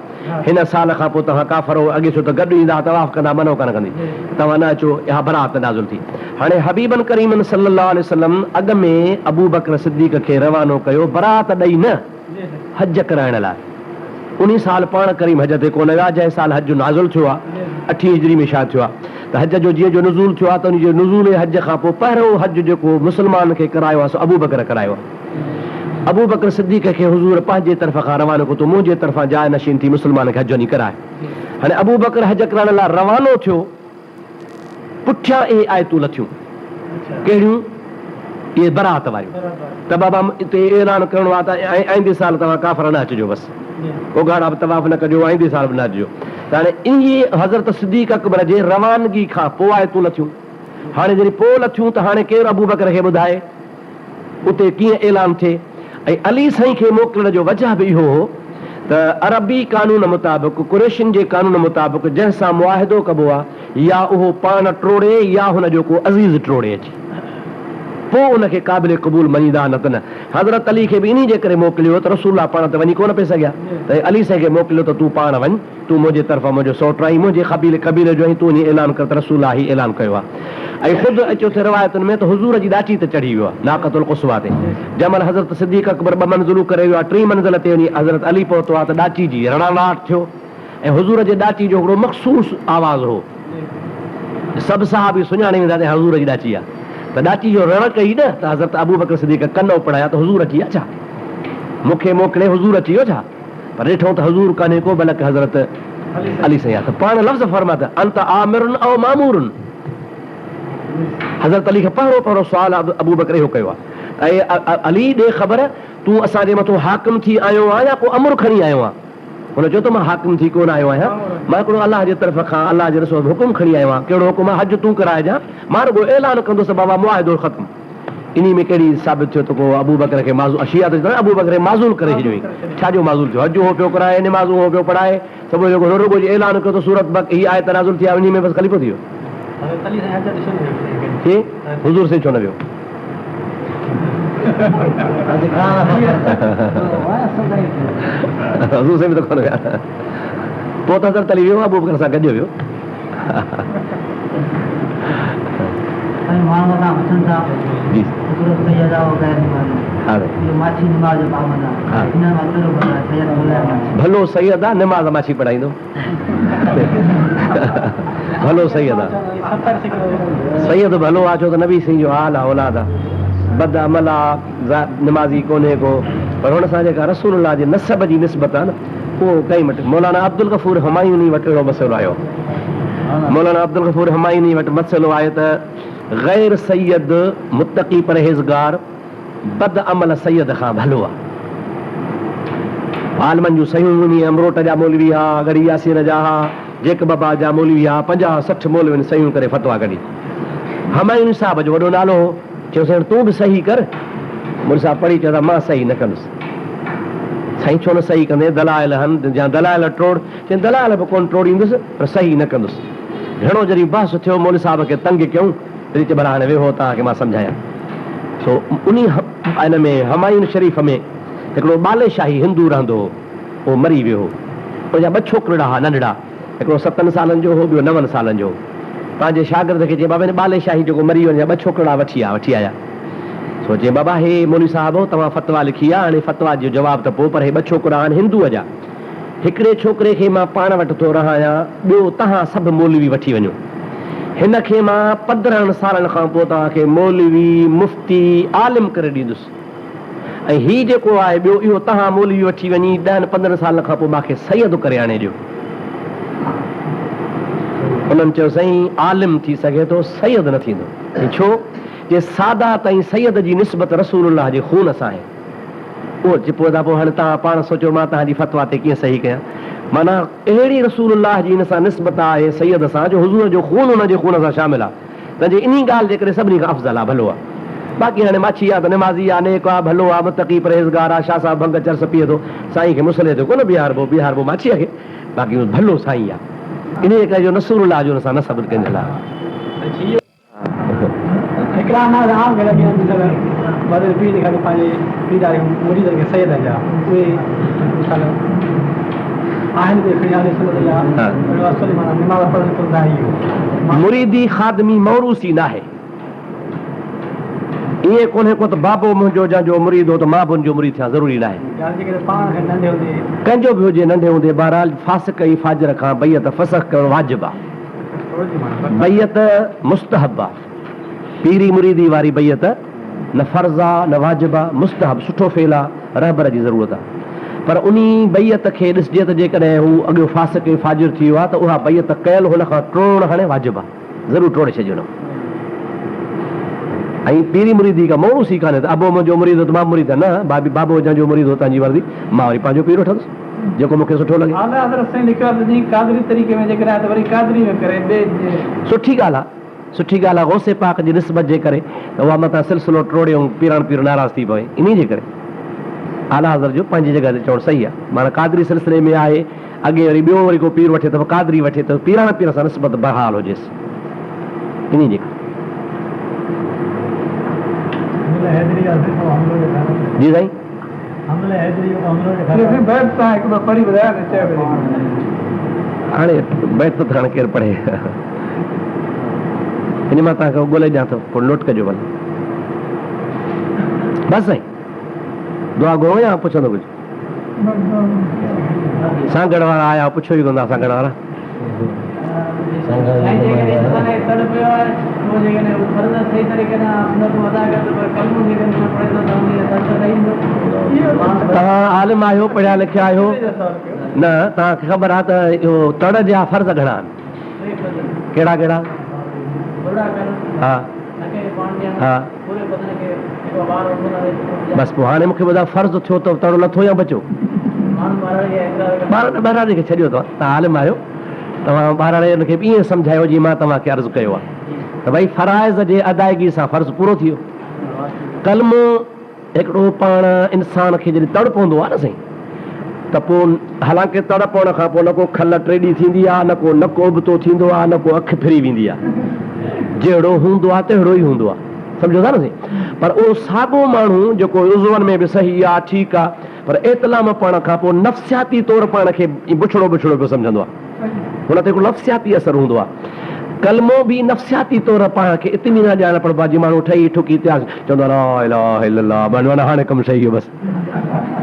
B: هن سال کان پوء توهان ڪافر هئو اڳي ڇو ته گڏ ايندا ها طواف ڪندا منع ڪانه ڪندي توهان نه اچو اها براءت نازل ٿي هاڻي حبيبن ڪريمن صلي الله عليه وسلم اڳ ۾ ابوبڪر صديق کي روانو ڪيو براءت ڏئي نه حج ڪرائڻ لاء انهي سال پاڻ ڪريم حج تي ڪونه ويا جنهن سال حج نازل ٿيو آهي اٺين هجري ۾ شايد ٿيو آهي ته حج جو جيئن جو نزول ٿيو آهي ته انهي جي نزول حج کان پوء پهريون حج جيڪو مسلمان کي ڪرايو آهي سو ابوبڪر ڪرايو آهي. ابوبڪر صديق کي حضور پنهنجي طرف کان روانو ڪيو، تون منهنجي طرفان جاء نشين ٿي مسلمانن کي حج وڃي ڪراء. هاڻي ابوبڪر حج ڪرائڻ لاء روانو ٿيو، پٺيان اهي آيتون لٿيون. ڪهڙيون؟ اهي براءت واريون ته بابا اتي اعلان ڪرڻو آهي ته آئيندي سال توهان ڪافر نه اچجو بس اگهاڙا به طواف نه ڪجو آئيندي سال به نه اچجو ته هاڻي انهي حضرت صديق اڪبر جي روانگي کان پوء آيتون لٿيون هاڻي جڏهن پوء لٿيون ته هاڻي ڪير ابوبڪر کي ٻڌائي اتي ڪيئن اعلان ٿئي ۽ علي سائين کي موڪلڻ جو وجهه به اهو هو ته عربي قانون مطابق قريشين جي قانون مطابق جنهن سان معاهدو ڪبو آ يا اهو پاڻ ٽوڙي يا هن جو ڪو عزيز ٽوڙي اچي پوء ان کي قابل قبول مڃيندا نه ته نه. حضرت علي کي به انهي جي ڪري موڪليو ته رسول الله پاڻ ته وڃي ڪونه پئي سگهيا ته علي سائين کي موڪليو ته تون پاڻ وڃ تون منهنجي طرفان منهنجو سئوٽ آهين منهنجي قبيلي قبيلي جو آهين تون وڃي اعلان ڪر ته رسول الله هي اعلان ڪيو آهي ۽ خود اچيو ٿي روايتن ۾ ته حضور جي ڏاچي تي چڙهي ويو آهي ناقة القصويٰ تي جنهن مهل حضرت صديق اڪبر ٻه منزلون ڪري ويو آهي ٽين منزل تي وڃي حضرت علي پهتو آهي ته ڏاچي جي رڙاڙاٽ ٿيو ۽ حضور جي ڏاچي جو هڪڙو مخصوص آواز هو. سڀ صحابي سڃاڻي ويندا ته حضور جي ڏاچي آ. ته ڏاچي جو رڙ ڪئي نه ته حضرت ابوبڪر صديق ڪن اپڙايا ته حضور اچي ويا ڇا؟ مون کي موڪلي حضور اچي ويو ڇا؟ پر ڏٺئون ته حضور ڪانهي ڪو بلڪ حضرت علي سائين آ ته پاڻ لفظ فرمايا ته انت آمر او مامور؟ حضرت علي کان پهريون پهريون سوال ابوبڪر اهو ڪيو آ ته اي علي ڏي خبر تون اسان جي مٿون حاڪم ٿي آيو آن يا ڪو امر کڻي آيو آن؟ هن چيو ته مان حاڪم ٿي ڪونه آيو آهيان، مان هڪڙو الله جي طرف کان الله جي رسول جو حڪم کڻي آيو آهيان، ڪهڙو حڪم آهي، حج تون ڪرائجان، مان رڳو اعلان ڪندس ته بابا معاهدو ختم. انهي ۾ ڪهڙي ثابت ٿيو ته ڪو ابوبڪر کي معزول، شيعا ته چوندا آهن ابوبڪر کي معزول ڪري ڇڏيو هئين، ڇا جو معزول ٿيو، حج هو پيو ڪرائي، نمازون هو پيو پڙهائي، سڀ جيڪو هن رڳو جي اعلان ڪيو ته سورت بق هي آيت نازل ٿي آهي انهي ۾ بس خليفو ٿي ويو. چي حضور سائين ڇو نه ويو؟ حضور سائين به ته ڪونه ويا. پوء ته حضرت علي ويو ابوبڪر سان گڏ ويو. جي ڀلو سيد آ نماز ماڇي پڙهائيندو. ڀلو سيد آ. سيد ڀلو آ ڇو ته نبي سائين جو آل آ اولاد آ. بد عمل آ نمازي ڪونهي ڪو پر هن سان جيڪا رسول الله جي نسب جي نسبت آ نه اهو ڪنهن وٽ مولانا عبدالغفور همايوني وٽ اهڙو مسئلو آيو مولانا عبدالغفور همايوني وٽ مسئلو آيو ته غير سيد متقي پرهيزگار بد عمل سيد کان ڀلو آ. عالمن جون صحيحون انهيء امروٽ جا مولوي ها، ڳڙهي ياسين جا ها، جيڪب آباد جا مولوي ها، پنجاهه 60 مولوين صحيحون ڪري فتويٰ ڪڍي. همايوني صاحب جو وڏو نالو هو. چيوسين هاڻ تون به صحيح ڪر. مولوي صاحب پڙهي چيو ته مان صحيح نه ڪندس. سائين ڇو نه صحيح ڪندين، دلائل هن يا دلائل ٽوڙ. چيائين دلائل به ڪونه ٽوڙيندس پر صحيح نه ڪندس. گهڻو جڏهن بحث ٿيو، مولوي صاحب کي تنگ ڪيائون. تڏهن چيو ڀلا هاڻي ويهو توهان کي مان سمجهايان. سو انهي ان ۾ همايون شريف ۾ هڪڙو ٻالي شاهي هندو رهندو هو. اهو مري ويو هو. ان جا ٻه ڇوڪرڙا ها ننڍڙا. هڪڙو ستن سالن جو هو ٻيو نون سالن جو هو. پنهنجي شاگرد کي چيائين بابا هن ٻالي شاهي جيڪو مري ويو ان جا ٻه ڇوڪرڙا وٺي آ وٺي آيا. سو چيائين بابا هي مولوي صاحب توهان فتويٰ لکي آ هاڻي فتويٰ جو جواب ته پوء پر هي ٻه ڇوڪرا آهن هندوء جا. هڪڙي ڇوڪري کي مان پاڻ وٽ ٿو رهايان، ٻيو توهان سڀ مولوي وٺي وڃو. هن کي مان 15 سالن کان پوء توهان کي مولوي، مفتي، عالم ڪري ڏيندس ۽ هي جيڪو آهي ٻيو اهو توهان مولوي وٺي وڃي ڏهن 15 سالن کان پوء مان کي سيد ڪري آڻي ڏيو. انهن چيو سائين عالم ٿي سگهي ٿو سيد نه ٿيندو. چيائين ڇو؟ چي سادات ۽ سيد جي نسبت رسول الله جي خون سان آهي. اهو چي پوء ته پوء هاڻي توهان پاڻ سوچيو مان توهان جي فتويٰ تي ڪيئن صحيح ڪيان؟ معنيٰ اهڙي رسول الله جي ان سان نسبت آهي سيد سان جو حضور جو خون ان جي خون سان شامل آهي تنهنجي انهي ڳالهه جي ڪري سڀني کان افضل آهي ڀلو آهي باقي هاڻي ماڇي آهي ته نمازي آهي نيڪ آهي ڀلو آهي متقي پرهيزگار آهي شاهه صاحب ڀنگ چرس پيئي ٿو سائين کي مصلي تي ڪونه بيهاربو بيهاربو ماڇيء کي باقي ڀلو سائين آهي انهيء ڪري جو رسول الله جو ان سان نسب ڳنڍيل آهي.
C: هڪڙا ناز عام گهر ۾ ڏسڻ بدر پير کان پنهنجي پير مريدن کي سيدن جا اهي مثال آهن به کڻي آلي سنت جا اهڙو اصل معنيٰ نماز پڙهڻ ڪونه ٿا اهو
B: مريدي خادمي موروثي ناهي. ائين ڪونهي ڪو ته بابو منهنجو جنهن جو مريد هو ته مان به ان جو مريد ٿيان ضروري ناهي.
C: ڳالهه جيڪڏهن پاڻ کي ننڍي هوندي.
B: ڪنهن جو به هجي ننڍي هوندي بهرحال فاسق ۽ فاجر کان بيعت فسخ ڪرڻ واجب آهي. بيعت مستحب آ. پيري مريدي واري بيعت نه فرض آ نه واجب آ، مستحب سٺو فعل آ، رهبر جي ضرورت آ. پر انهي بيعت کي ڏسجي ته جيڪڏهن هو اڳيون فاسق ۽ فاجر ٿي ويو آ ته اها بيعت ڪيل هن کان ٽوڙڻ هاڻي واجب آ، ضرور ٽوڙي ڇڏجي ان کان. ۽ پيري مريدي ڪا موروثي ڪانهي ته ابو منهنجو مريد هو ته مان به مريد آهيان. نه، بابي بابو جنهن جو مريد هو تنهن جي مرضي، مان وري پنهنجو پير وٺندس، جيڪو مون کي سٺو لڳي.
C: اعليٰ حضرت سائين لکيو آهي ته جيئن قادري طريقي ۾ جيڪڏهن آهي ته وري قادري ۾ ڪري ٻئي جي.
B: سٺي ڳالهه آهي، سٺي ڳالهه آهي غوث پاڪ جي نسبت جي ڪري ته اها متان سلسلو ٽوڙي ۽ پيراڻ پير ناراض ٿي پوي، انهي جي ڪري اعليٰ حضرت جو پنهنجي جڳهه تي چوڻ صحيح آهي. معنيٰ قادري سلسلي ۾ آهي، اڳي وري ٻيو وري ڪو پير وٺي ته به قادري وٺي ته پيراڻ پير سان نسبت بحال هجيس. انهي جي ڪري. جي سائين. هاڻي بيت ته هاڻي ڪير پڙهي. ان مان توهان کي ڳولي ڏيان ٿو پوء نوٽ ڪجو ڀلي. بس سائين. دعا گهرو يا پڇندو ڪجهه. سانگهڙ وارا آيا پڇيو ئي ڪونه ٿا سانگهڙ وارا. توهان عالم آهيو پڙهيا لکيا آهيو نه توهان کي خبر آهي ته اهو تڙ جا فرض گهڻا آهن ڪهڙا ڪهڙا ها ها بس پوء هاڻي مون کي ٻڌاء فرض ٿيو ته تڙو لٿو يا بچيو؟ ٻارڙي ٻهراڙي کي ڇڏيو توهان توهان عالم آهيو توهان ٻهراڙي کي به ائين سمجهايو جيئن مان توهان کي عرض ڪيو آهي ته ڀئي فرائض جي ادائگي سان فرض پورو ٿي ويو ڪلمو هڪڙو پاڻ انسان کي جڏهن تڙ پوندو آهي نه سائين ته پوء حالانڪه تڙ پوڻ کان پوء نه ڪو کل ٽيڏي ٿيندي آهي نه ڪو نڪ ابتو ٿيندو آهي نه ڪو اک ڦري ويندي آهي جهڙو هوندو آهي تهڙو ئي هوندو آهي سمجهو ٿا نه سائين پر اهو ساڳو ماڻهو جيڪو عضون ۾ به صحيح آهي ٺيڪ آهي پر احتلام پوڻ کان پوء نفسياتي طور پاڻ کي بڇڙو بڇڙو پيو سمجهندو آهي. هن تي هڪڙو نفسياتي اثر هوندو آهي. ڪلمو به نفسياتي طور پاڻ کي اطمينان ڏيارڻ پڙهبو آهي، جيئن ماڻهو ٺهي ٺڪي تيار چوندو آهي لا اله الا الله معنيٰ هاڻي ڪم صحيح ويو بس.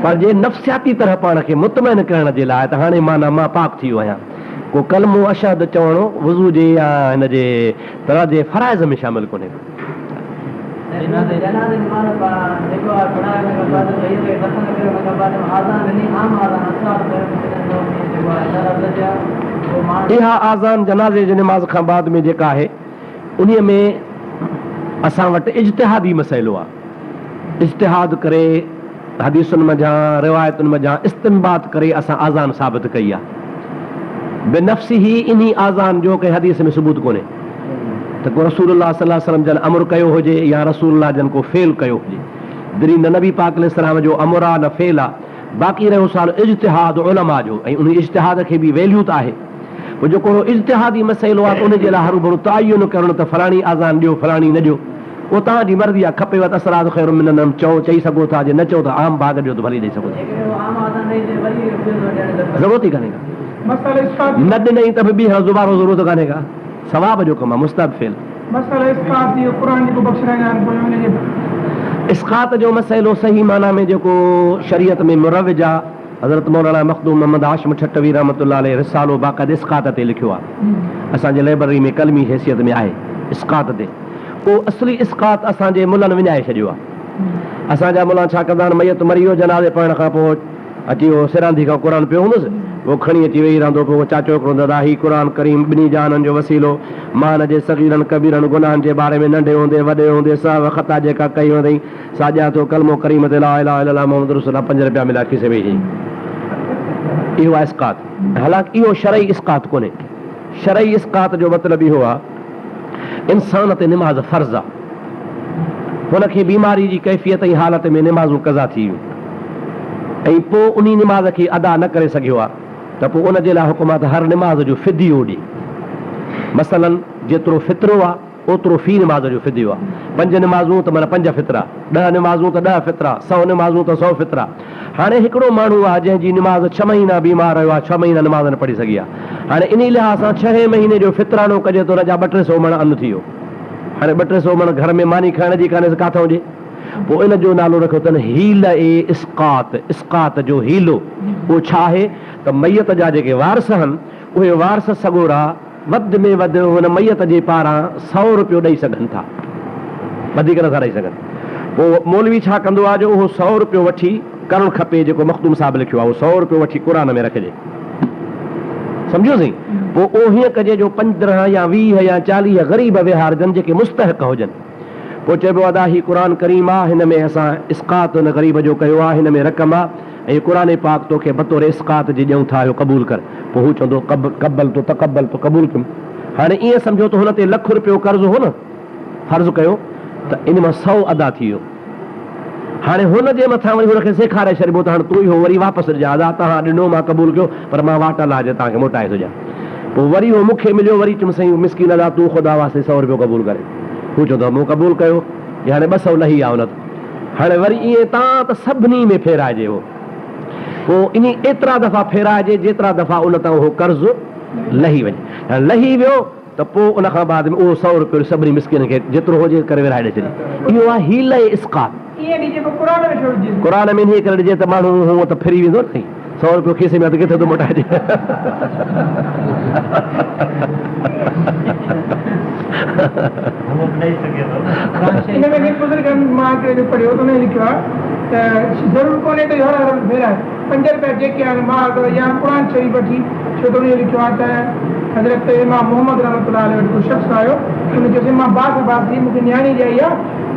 B: پر جي نفسياتي طرح پاڻ کي مطمئن ڪرڻ جي لاء ته هاڻي معنيٰ مان پاڪ ٿي ويو آهيان. ڪو ڪلمو اشهد چوڻ وضو جي يا هن جي طرح جي فرائض ۾ شامل ڪونهي ڪو. اها آذان جنازي جي نماز کان بعد ۾ جيڪا آهي انهي ۾ اسان وٽ اجتهادي مسئلو آهي. اجتهاد ڪري حديثن منجهان روايتن منجهان استنباط ڪري اسان آذان ثابت ڪئي آهي. بنفسه انهي آذان جو ڪنهن حديث ۾ ثبوت ڪونهي. ته ڪو رسول الله صلي الله عليه وسلم جن امر ڪيو هجي يا رسول الله جن ڪو فعل ڪيو هجي. دري نه نبي پاڪ عليه السلام جو امر آ نه فعل آ. باقي رهيو سوال اجتهاد علماء جو ۽ انهي اجتهاد کي به ويليو ته آهي. پوء جيڪو اهڙو اجتهادي مسئلو آ ته ان جي لاء هروڀرو تعين ڪرڻ ته فلاڻي آذان ڏيو فلاڻي نه ڏيو اهو توهان جي مرضي آ. کپيو ته الصلوة خير من النوم چئو چئي سگهو ٿا جي نه چئو ته عام ڀاڳ ڏيو ته ڀلي ڏئي سگهو ٿا. ضرورت ئي ڪانهي ڪا. نه ڏنئي ته به ٻيهر دوبارو ضرورت ڪانهي ڪا. ثواب جو ڪم آهي مستحب فعل.
D: مسئله اسقاط جي قرآن جيڪو بخشرائيندا آهن پوء ان جي.
B: اسقاط جو مسئلو صحيح معنيٰ ۾ جيڪو شريعت ۾ مروج آهي حضرت مولانا مخدوم محمد هاشم ٺٽوي رحمة الله عليه رسالو باقاعده اسقاط تي لکيو آهي اسان جي لئبرري ۾ قلمي حيثيت ۾ آهي اسقاط تي اهو اصلي اسقاط اسان جي ملن وڃائي ڇڏيو آهي اسان جا ملان ڇا ڪندا آهن ميت مري ويو جنازي پڙهڻ کان پوء اچي اهو سراندي کان قرآن پيو هوندس، اهو کڻي اچي ويهي رهندو. پوء اهو چاچو هڪڙو دادا هي قرآن ڪريم ٻنهي جهانن جو وسيلو، مان جي صغيرن ڪبيرن گناهن جي باري ۾ ننڍي هوندي وڏي هوندي سهو خطا جيڪا ڪئي هوندئي سا ڏيان ٿو ڪلمو ڪريم تي لا اله الا الله محمد رسول الله پنج رپيا مليا کيسي ۾ وجهي. اهو آهي اسقاط. حالانڪ اهو شرعي اسقاط ڪونهي. شرعي اسقاط جو مطلب اهو آهي انسان تي نماز فرض آ. هن کي بيماري جي ڪيفيت ۽ حالت ۾ نمازون قضا ٿي ويون ۽ پوء انهي نماز کي ادا نه ڪري سگهيو آ ته پوء ان جي لاء حڪم آ ته هر نماز جو فديو ڏي. مثلاً جيترو فطرو آ اوترو في نماز جو فديو آ. پنج نمازون ته معنيٰ پنج فطرا، ڏهه نمازون ته ڏهه فطرا، سئو نمازون ته سئو فطرا. هاڻي هڪڙو ماڻهو آ جنهن جي نماز ڇهه مهينا بيمار رهيو آ ڇهه مهينا نماز نه پڙهي سگهي آ. هاڻي انهي لحاظ سان ڇهين مهيني جو فطرانو ڪجي ته ان جا ٻه ٽي سئو مڻ ان ٿي ويو. هاڻي ٻه ٽي سئو مڻ گهر ۾ ماني کائڻ جي ڪانهيس ڪاٿئون ڏي؟ پوء ان جو نالو رکيو اٿن حيله اسقاط، اسقاط جو حيلو. اهو ڇا آهي ته ميت جا جيڪي وارث هن، اهي وارث سڳورا وڌ ۾ وڌ هن ميت جي پاران سئو روپيو ڏئي سگهن ٿا، وڌيڪ نٿا ڏئي سگهن. پوء مولوي ڇا ڪندو آهي جو اهو سئو روپيو وٺي ڪرڻ کپي جيڪو مخدوم صاحب لکيو آهي، اهو سئو روپيو وٺي قرآن ۾ رکجي. سمجهيو سائين؟ پوء اهو هيئن ڪجي جو پندرهن يا 20 يا 40 غريب ويهارجن جيڪي مستحق هجن. پوء چئبو ادا هي قرآن ڪريم آ، هن ۾ اسان اسقاط هن غريب جو ڪيو آ، هن ۾ رقم آ ۽ هي قرآن پاڪ توکي بطور اسقاط جي ڏيون ٿا اهو قبول ڪر. پوء هو چوندو قبلت تقبلت قبول ڪيم. هاڻي ائين سمجهو ته هن تي لک رپيو قرض هو نه، فرض ڪيو ته ان مان سئو ادا ٿي ويو. هاڻي هن جي مٿان وري هن کي سيکاري ڇڏبو ته هاڻي تون اهو وري واپس ڏجان. ادا توهان ڏنو مان قبول ڪيو پر مان واٽ الله جي توهان کي موٽائي ٿو ڏيان. پوء وري هو مون کي مليو وري چيم سائين مسڪين ادا تون خدا واسطي سئو رپيو قبول ڪري. هو چوندو مون قبول ڪيو جي هاڻي 200 لهي ويا هن تان. هاڻي وري ائين تان ته سڀني ۾ ڦيرائجي اهو. پوء انهي ايترا دفعا ڦيرائجي جيترا دفعا ان تان اهو قرض لهي وڃي. هاڻي لهي ويو ته پوء ان کان بعد ۾ اهو سئو رپيو سڀني مسڪينن کي جيترو هجي ڪري ورهائي ڏئي ڇڏي. اهو آهي حيله اسقاط.
D: ائين ڏجي پوء قرآن ۾ ڇو وجهجي؟
B: قرآن ۾ انهيء ڪري ڏجي ته ماڻهو هونء ته ڦري ويندو نه سائين. سئو رپيو کيسي ۾ آهي ته ڪٿي ٿو موٽائجي.
F: هونء به ڏئي سگهي ٿو نه.
D: ان ۾ ڪن بزرگن مان هڪڙي جو پڙهيو ته انهن لکيو آهي ته ضرور ڪونهي ته هر هر ڦيرائي پنج رپيا جيڪي آهن مال يا قرآن شريف وٺي ڇو ته انهيء لکيو آهي ته حضرت امام محمد رحمة الله عليه وٽ ڪو شخص آيو ان چيس مان باس عباس ٿي مون کي نياڻي ڄائي آهي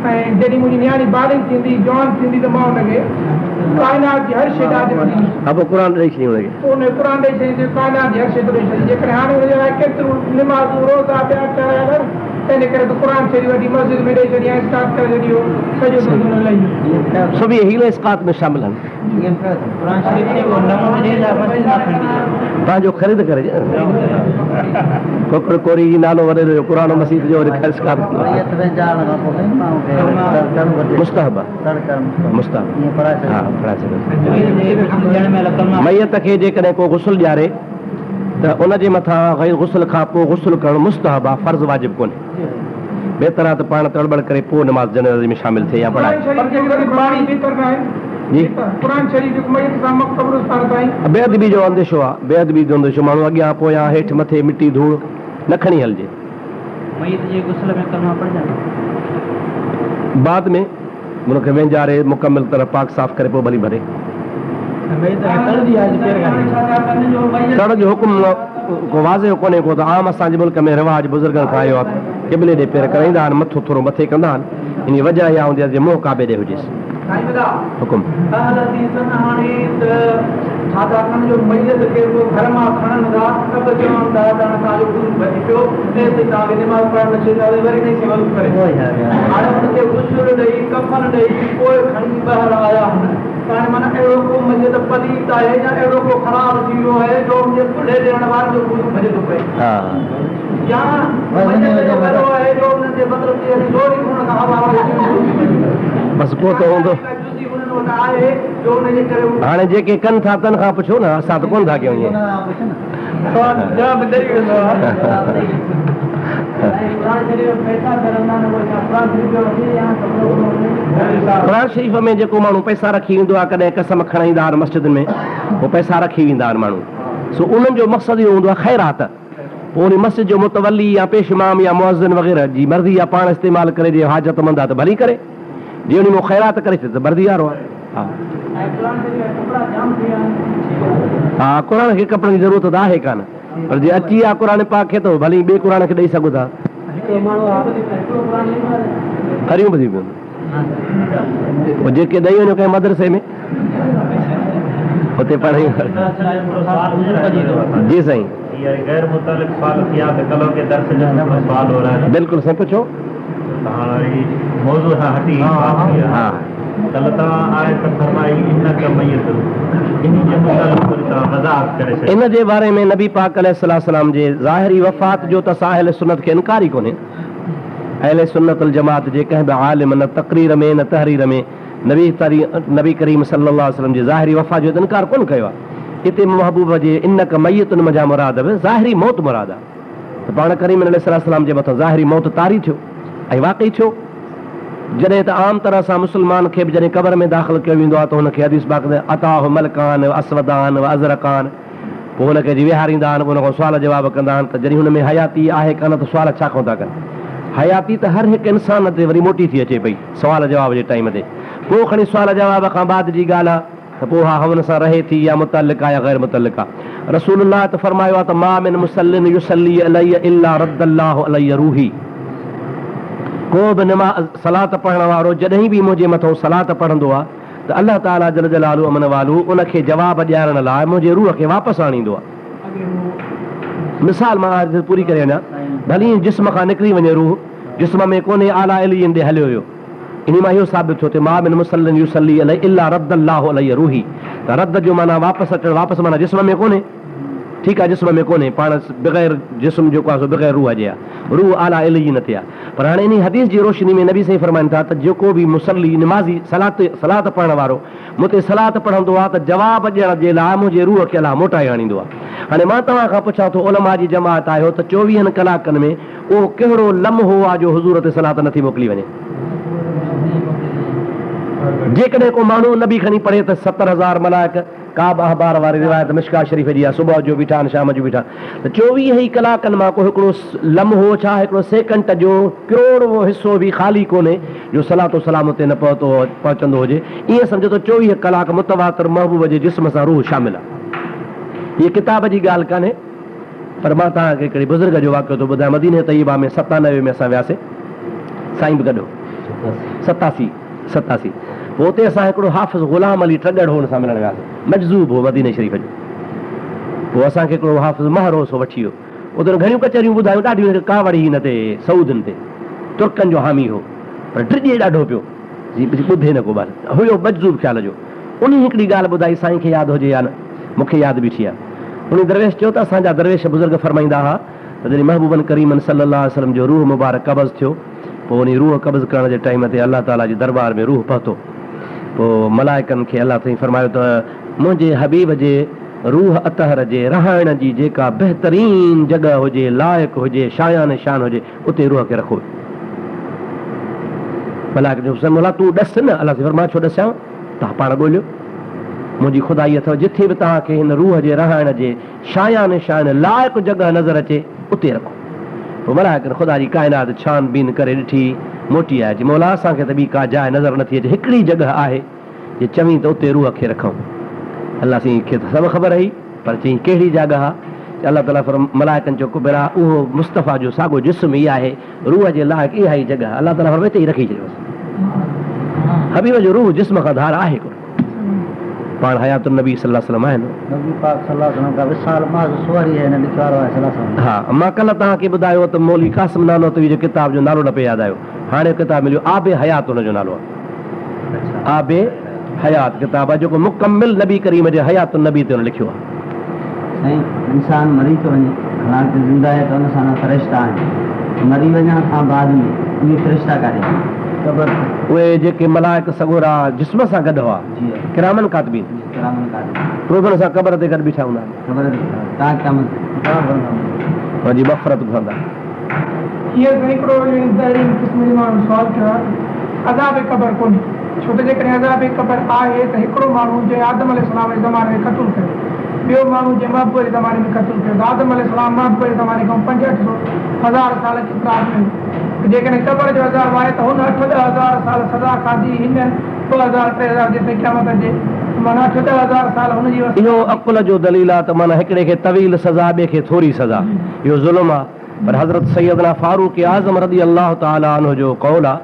D: ۽ جڏهن منهنجي نياڻي بالغ ٿيندي جوان ٿيندي ته مان ان کي ڪائنات جي هر شيء ڏاج ۾ ڏيندس.
B: ها پوء قرآن ڏئي ڇڏيائين ان کي.
D: پوء ان کي قرآن ڏئي ڇڏيائين ته ڪائنات جي هر شيء تو ڏئي ڇڏي. جيڪڏهن هاڻي ان جي لاء ڪيتريون نمازون روزا ٻيا ڪرايل آهن تنهن جي ڪري ته قرآن شريف وٺي مسجد ۾ ڏئي ڇڏي ۽ اسقاط ڪري ڇڏي اهو سڄو ڌنڌو نه لهي ويو.
B: سو به اهي حيله اسقاط ۾ شامل آهن. پنهنجو خريد ڪري ڪوڪڙ ڪوري جي نالو وڏيرو جو قرآن مسيت جو وري خرچ ڪار مستحب مستحب ها پڙهائي سگهو ميت کي جيڪڏهن ڪو غسل ڏياري ته ان جي مٿان غسل کان پوء غسل ڪرڻ مستحب آهي فرض واجب ڪونهي بهتر آهي ته پاڻ تڙٻڙ ڪري پوء نماز جنازي ۾ شامل ٿئي يا پڙهائي. جي. بي ادبي جو انديشو آ بي ادبي جو انديشو ماڻهو اڳيان پويان هيٺ مٿي مٽي ڌوڙ نه کڻي هلجي.
C: ميت جي غسل ۾ ڪلما پڙهجن.
B: بعد ۾ ان کي وهنجاري مڪمل طرح پاڪ صاف ڪري پوء ڀلي ڀري. تڙ جو حڪم ڪو واضح ڪونهي ڪو ته عام اسان جي ملڪ ۾ رواج بزرگن کان آيو آهي ته قبلي ڏي پير ڪرائيندا آهن مٿو ٿورو مٿي ڪندا آهن ان جي وجهه اها هوندي آهي جي منهن ڪعبي ڏي هجيس.
C: سائين وڏا
B: حڪم.
C: اهل حديثن هاڻي ته ڇا ٿا ڪن جو ميت کي به گهر مان کڻن ٿا ته به چون ٿا ته هاڻي توهان جو وضو ڀڄي پيو تيستائين توهان کي نماز پڙهڻ نه ڇڏينداسين وري نئين سين وضو ڪري هاڻي ان کي غسل ڏئي ڪفن ڏئي پوء کڻي ٻاهر آيا هن ته هاڻي معنيٰ اهڙو ڪو ميت پليت آهي يا اهڙو ڪو خراب ٿي ويو آهي جو ان جي ڪلهي ڏيڻ وارن جو وضو ڀڄي ٿو پئي يا ميت جو گهرو آهي جو انهن جي مطلب تي زوري هن کان هوا وهي ٿي وڃي.
B: بس پوء ته هوندو. هاڻي جيڪي ڪن ٿا تن کان پڇو نه اسان ته ڪونه ٿا ڪيون ائين. قرآن شريف ۾ جيڪو ماڻهو پئسا رکي ويندو آهي ڪڏهن قسم کڻائيندا آهن مسجدن ۾ پوء پئسا رکي ويندا آهن ماڻهو سو انهن جو مقصد اهو هوندو آهي خيرات پوء انهي مسجد جو متولي يا پيش امام يا مؤذن وغيره جي مرضي يا پاڻ استعمال ڪري جي حاجت مند آهي ته ڀلي ڪري جي انهي مان خيرات ڪري ڇڏي ته مرضي وارو آهي. ها قرآن کي ڪپڙن جي ضرورت ته آهي ڪانه پر جي اچي آ قرآن پاڪ کي ته ڀلي ٻئي قرآن کي ڏئي سگهو ٿا. ڦريون به ٿي پيون پوء جيڪي ڏئي وڃو ڪنهن مدرسي ۾ اتي پڙهايون. جي سائين.
F: غير متعلق سوال ٿي آ ته ڪلهوڪي درس جو هڪڙو سوال هو رهيو.
B: بلڪل سائين پڇو.
F: ته هاڻ وري موضوع کان هٽي بات ٿي آ. ڪلهه توهان آيت فرمائي انڪ ميت انهي جي متعلق ٿوري توهان وضاحت ڪري ڇڏيو.
B: ان جي باري ۾ نبي پاڪ عليه الصلوة والسلام جي ظاهري وفات جو ته اسان اهل سنت کي انڪار ئي ڪونهي. اهل سنت الجماعت جي ڪنهن به عالم نه تقرير ۾ نه تحرير ۾ نبي نبي ڪريم صلي الله عليه وسلم جي ظاهري وفات جو ته انڪار ڪونه ڪيو آهي. اتي محبوب جي انڪ ميت منجهان مراد به ظاهري موت مراد آهي ته پاڻ ڪريم عليه الصلوة والسلام جي مٿان ظاهري موت طاري ٿيو ۽ واقعي ٿيو. جڏهن ته عام طرح سان مسلمان کي به جڏهن قبر ۾ داخل ڪيو ويندو آهي ته هن کي حديث پاڪ ۾ اتاه ملڪان و اسودان و ازرقان پوء هن کي اچي ويهاريندا آهن پوء ان کان سوال جواب ڪندا آهن ته جڏهن هن ۾ حياتي آهي ڪانه ته سوال ڇا کان ٿا ڪن؟ حياتي ته هر هڪ انسان تي وري موٽي ٿي اچي پئي سوال جواب جي ٽائيم تي پوء کڻي سوال جواب کان بعد جي ڳالهه آهي ته پوء اها هن سان رهي ٿي يا متعلق آهي يا غير متعلق آهي. رسول الله ته فرمايو آهي ته ما من مصل يصلي علي الا رد الله علي روحي. ڪو به نماز، صلات پڙهڻ وارو جڏهن به منهنجي مٿئون صلات پڙهندو آهي ته الله تعاليٰ جل جلاله امن والو ان کي جواب ڏيارڻ لاء منهنجي روح کي واپس آڻيندو آهي. مثال مان عرض پوري ڪري وڃان، ڀلي جسم کان نڪري وڃي روح جسم ۾ ڪونهي اعليٰ عليين ڏي هليو ويو. انهي مان اهو ثابت ٿيو ته ما من مصل يصلي علي الا رد الله علي روحي ته رد جو معنيٰ واپس اچڻ واپس معنيٰ جسم ۾ ڪونهي ٺيڪ آهي جسم ۾ ڪونهي پاڻ بغير جسم جيڪو آهي سو بغير روح جي آهي روح اعليٰ عليين تي آهي پر هاڻي انهي حديث جي روشني ۾ نبي سائين فرمائن ٿا ته جيڪو به مصلي نمازي صلات صلات پڙهڻ وارو مون تي صلات پڙهندو آهي ته جواب ڏيڻ جي لاء منهنجي روح کي الله موٽائي آڻيندو آهي هاڻي مان توهان کان پڇان ٿو علماء جي جماعت آهيو ته چوويهن ڪلاڪن ۾ اهو ڪهڙو لمحو آ جو حضور تي صلات نٿي موڪلي وڃي؟ جيڪڏهن ڪو ماڻهو نبي کڻي پڙهي ته 70,000 ملائڪ، ڪعب احبار واري روايت مشڪوة شريف جي آ، صبح جو بيٺا آهن شام جو بيٺا آهن ته چوويهه ئي ڪلاڪن مان ڪو هڪڙو لمحو ڇا هڪڙو سيڪنٽ جو ڪروڙوو حصو به خالي ڪونهي جو صلات و سلام اتي نه پهتو پهچندو هجي ائين سمجهو ته 24 ڪلاڪ متواتر محبوب جي جسم سان روح شامل آ. هيء ڪتاب جي ڳالهه ڪانهي. پر مان توهان کي هڪڙي بزرگ جو واقعو ٿو ٻڌايان. مدينه طيبه ۾ 97 ۾ اسان وياسين. سائين به گڏ هو. 87، 87. پوء اتي اسان هڪڙو حافظ غلام علي ٽڳڙ هو ان سان ملڻ وياسين. مجذوب هو مديني شريف جو. پوء اسان کي هڪڙو حافظ مهر هو سو وٺي ويو. اتي هن گهڻيون ڪچهريون ٻڌايون. ڏاڍي هن کي ڪاوڙ هئي هن تي سعودين تي. ترڪن جو حامي هو. پر ڊڄي ڏاڍو پيو. جي ٻڌي نه ڪو ٻال. هيو مجذوب خيال جو. انهي هڪڙي ڳالهه ٻڌائي سائين کي ياد هجي يا نه. مون کي ياد بيٺي آهي. انهي درويش چيو ته اسان جا درويش بزرگ فرمائيندا ها ته جڏهن محبوبن ڪريمن صلي الله عليه وسلم جو روح مبارڪ قبض ٿيو پوء انهي روح قبض ڪرڻ جي ٽائيم تي الله تعالي جي درٻار ۾ روح پهتو پوء ملائڪن کي الله سائين فرمايو ته منهنجي حبيب جي روح اطهر جي رهائڻ جي جيڪا بهترين جڳهه هجي لائق هجي شايان شان هجي اتي روح کي رکو. ملائڪن چيو سائين مولا تون ڏس نه الله سائين فرمايو ڇو ڏسيان توهان پاڻ ڳوليو. منهنجي خدائي اٿو، جٿي به توهان کي هن روح جي رهائڻ جي شايان شان لائق جڳهه نظر اچي، اتي رکو. پوء ملائڪن خدا جي ڪائنات ڇان بين ڪري ڏٺي، موٽي آيا، چي، مولا اسان کي ته ٻي ڪا جاء نظر نٿي اچي، هڪڙي جڳهه آهي، جي چوين ته اتي روح کي رکون. الله سائين کي ته سڀ خبر هئي، پر چيائين ڪهڙي جاڳهه؟ چي، الله تعاليٰ فرم، ملائڪن چيو، ڪبريٰ، اهو مصطفيٰ جو ساڳو جسم ئي آهي، روح جي لائق اها ئي جڳهه الله تعاليٰ فرمائي اتي ئي رکي ڇڏيوس. حبيب جو روح جسم کان ڌار آهي ڪونه. پاڻ حيات النبي صلي الله عليه وسلم آهن.
E: نبي پاڪ صلي الله عليه وسلم کا وصال محض صور ئي هي نه لکيو وارو آهي صلي الله عليه وسلم.
B: ها مان ڪلهه توهان کي ٻڌايو ته مولوي قاسم نانوتوي جو ڪتاب جو نالو نه پئي ياد آيو. هاڻي ڪتاب مليو آب حيات ان جو نالو آهي. آب حيات ڪتاب آهي جيڪو مڪمل نبي ڪريم جي حيات النبي تي هن لکيو آهي.
E: سائين انسان مري ٿو وڃي حالانڪه زنده آهي ته ان سان فرشتا آهن مري وڃڻ کان بعد ۾ اهي فرشتا ڪاڏي ويا قبر تي.
B: اهي جيڪي ملائڪ سڳورا جسم سان گڏ هئا ڪرامن ڪاتبين
E: جي ڪرامن ڪاتبين
B: پوء به ان سان قبر تي گڏ بيٺا هوندا آهن.
E: قبر تي بيٺا هوندا تا قيامت تائين دعا گهرندا هوندا.
B: ان جي مغفرت گهرندا.
D: هينئر سائين هڪڙو يعني زهرين قسم جي ماڻهن سوال ڪيو آهي ته عذاب قبر ڪونهي ڇو ته جيڪڏهن عذاب قبر آهي ته هڪڙو ماڻهو جنهن آدم عليه السلام جي زماني ۾ قتل ڪيو ٻيو ماڻهو جنهن محبوب جي زماني ۾ قتل ڪيو ته آدم عليه السلام محبوب جي زماني کان پنج اٺ سو هزار سال ڪيترا اڳ ۾ هو ته جيڪڏهن قبر جو عذاب آهي ته هن اٺ ڏهه هزار سال سزا کاڌي هن 2000 3000 جيستائين قيامت اچي ته معنيٰ اٺ ڏهه هزار سال هن جي
B: اهو عقل جو دليل آهي ته معنيٰ هڪڙي کي طويل سزا ٻئي کي ٿوري سزا اهو ظلم آهي. پر حضرت سيدنا فاروق اعظم رضي الله تعالٰي عنه جو قول آ،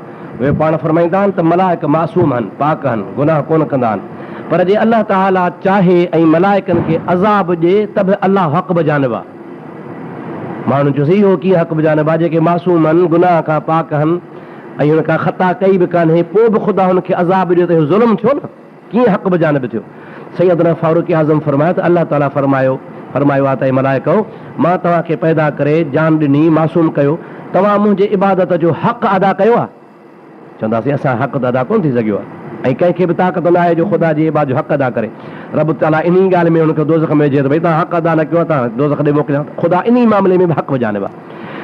B: اهي پاڻ فرمائيندا آهن ته ملائڪ معصوم هن، پاڪ هن، گناهه ڪونه ڪندا آهن، پر جي الله تعالٰي چاهي ۽ ملائڪن کي عذاب ڏي ته به الله حق بجانب آ. ماڻهن چيو سائين اهو ڪيئن حق بجانب آ، جيڪي معصوم هن، گناهه کان پاڪ هن ۽ هن ڪا خطا ڪئي به ڪانهي، پوء به خدا هن کي عذاب ڏيو ته اهو ظلم ٿيو نه؟ ڪيئن حق بجانب ٿيو؟ سيدنا فاروق اعظم فرمايو ته الله تعاليٰ فرمايو، فرمايو آهي ته اي ملائڪؤ! مان توهان کي پيدا ڪري، جان ڏني، معصوم ڪيو، توهان منهنجي عبادت جو حق ادا ڪيو آهي؟ چونداسين، اسان حق ته ادا ڪونه ٿي سگهيو آهي ۽ ڪنهن کي به طاقت نه آهي جو خدا جي عبادت جو حق ادا ڪري. رب تعاليٰ انهي ڳالهه ۾ هن کي دوزخ ۾ وجهي ته ڀئي توهان حق ادا نه ڪيو آهي، توهان دوزخ ڏي موڪليان ٿو. خدا انهي معاملي ۾ به حق بجانب آهي.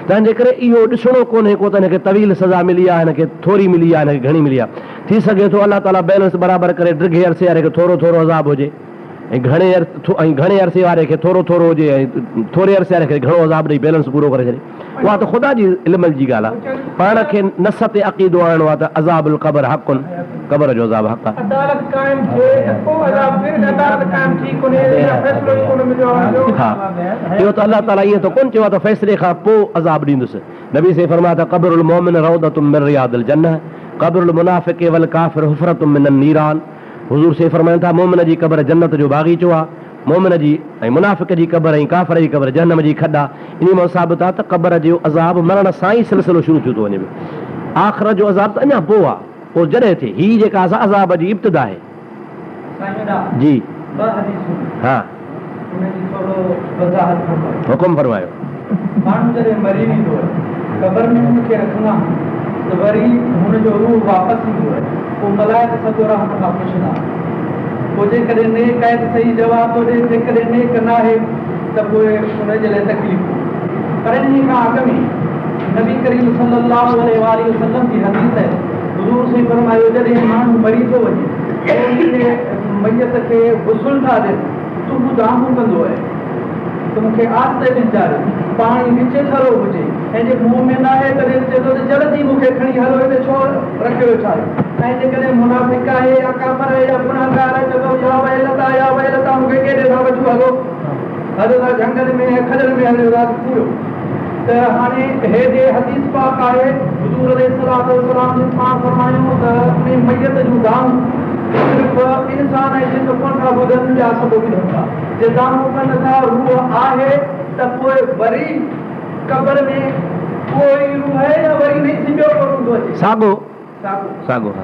B: تنهن جي ڪري اهو ڏسڻو ڪونهي ڪو ته هن کي طويل سزا ملي آهي، هن کي ٿوري ملي آهي، هن کي گهڻي ملي آهي. ٿي سگهي ٿو الله تعاليٰ بيلنس برابر ڪري ڊگهي عرصي واري کي ٿورو ٿورو عذاب هجي ۽ گهڻي ۽ گهڻي عرصي واري کي ٿورو ٿورو هجي ۽ ٿوري عرصي واري کي گهڻو عذاب ڏئي بيلنس پورو ڪري ڇڏي. اها ته خدا جي علم جي ڳالهه آهي. پاڻ کي نص تي عقيدو آڻڻو آهي ته عذاب القبر حق، قبر جو عذاب حق آهي.
D: عدالت قائم ٿئي ته پوء عذاب ٿئي نه عدالت قائم ٿي ڪونهي يا فيصلو ئي ڪونه مليو آهي ان جو.
B: ها اهو ته الله تعاليٰ ائين ته ڪونه چيو آهي ته فيصلي کان پوء عذاب ڏيندس. نبي سائين فرمايو ته قبر المومن روضة من رياض الجنة، قبر المنافق والڪافر حفرة من النيران. حضور سائين فرمائن ٿا، مؤمن جي قبر جنت جو باغيچو آ، مؤمن جي ۽ منافق جي قبر ۽ ڪافر جي قبر جهنم جي کڏ آ. انهيء مان ثابت آ ته قبر جو عذاب مرڻ سان ئي سلسلو شروع ٿيو ٿو وڃي پيو. آخرت جو عذاب ته اڃا پوء آ، پوء جڏهن ٿئي. هي جيڪا آ سا عذاب جي ابتدا آهي.
C: سائين وڏا
B: جي.
C: ٻه حديثون.
B: ها.
C: ان جي ٿورو وضاحت فرمايو.
B: حڪم فرمايو.
C: ماڻهو جڏهن مري ويندو آهي قبر ۾ ان کي رکندا آهن ته وري هن جو روح واپس ايندو آهي پوء ملائڪ سڳورا هن کان پڇندا آهن پوء جيڪڏهن نيڪ آهي ته صحيح جواب ٿو ڏئي جيڪڏهن نيڪ ناهي ته پوء ان جي لاء تڪليفون پر انهي کان اڳ ۾ نبي ڪريم صلي الله عليه واٰله وسلم جي حديث آهي حضور سائين فرمايو جڏهن ماڻهو مري ٿو وڃي پوء ان کي ميت کي غسل ٿا ڏين ته هو دانهون ڪندو آهي ته مون کي آهستي وهنجاريو، پاڻي وچٿرو هجي ۽ جي مؤمن آهي تڏهن به چئي ٿو ته جلدي مون کي کڻي هلو هتي ڇو رکيو ويٺا آهيو ۽ جيڪڏهن منافق آهي يا ڪافر آهي يا گنهگار آهي چئي ٿو يا ويلتا يا ويلتا مون کي ڪيڏي ٿا وٺيو هلو هلو ٿا جهنگل ۾ ۽ کڏن ۾ هليو ٿا پوريو ته هاڻي هيڏي حديث پاڪ آهي حضور عليه الصلوة والسلام جن پاڻ فرمايو ته انهي ميت جون دانهون صرف انسان ۽ جن ڪونه ٿا ٻڌن ٻيا سڀ ٻڌن ٿا جي دانهون ڪن ٿا روح آهي ته پوء وري قبر ۾ اهو ئي روح آهي يا وري نئين سين ٻيو ڪو روح ٿو اچي؟
B: ساڳو
C: ساڳو.
B: ساڳو ها.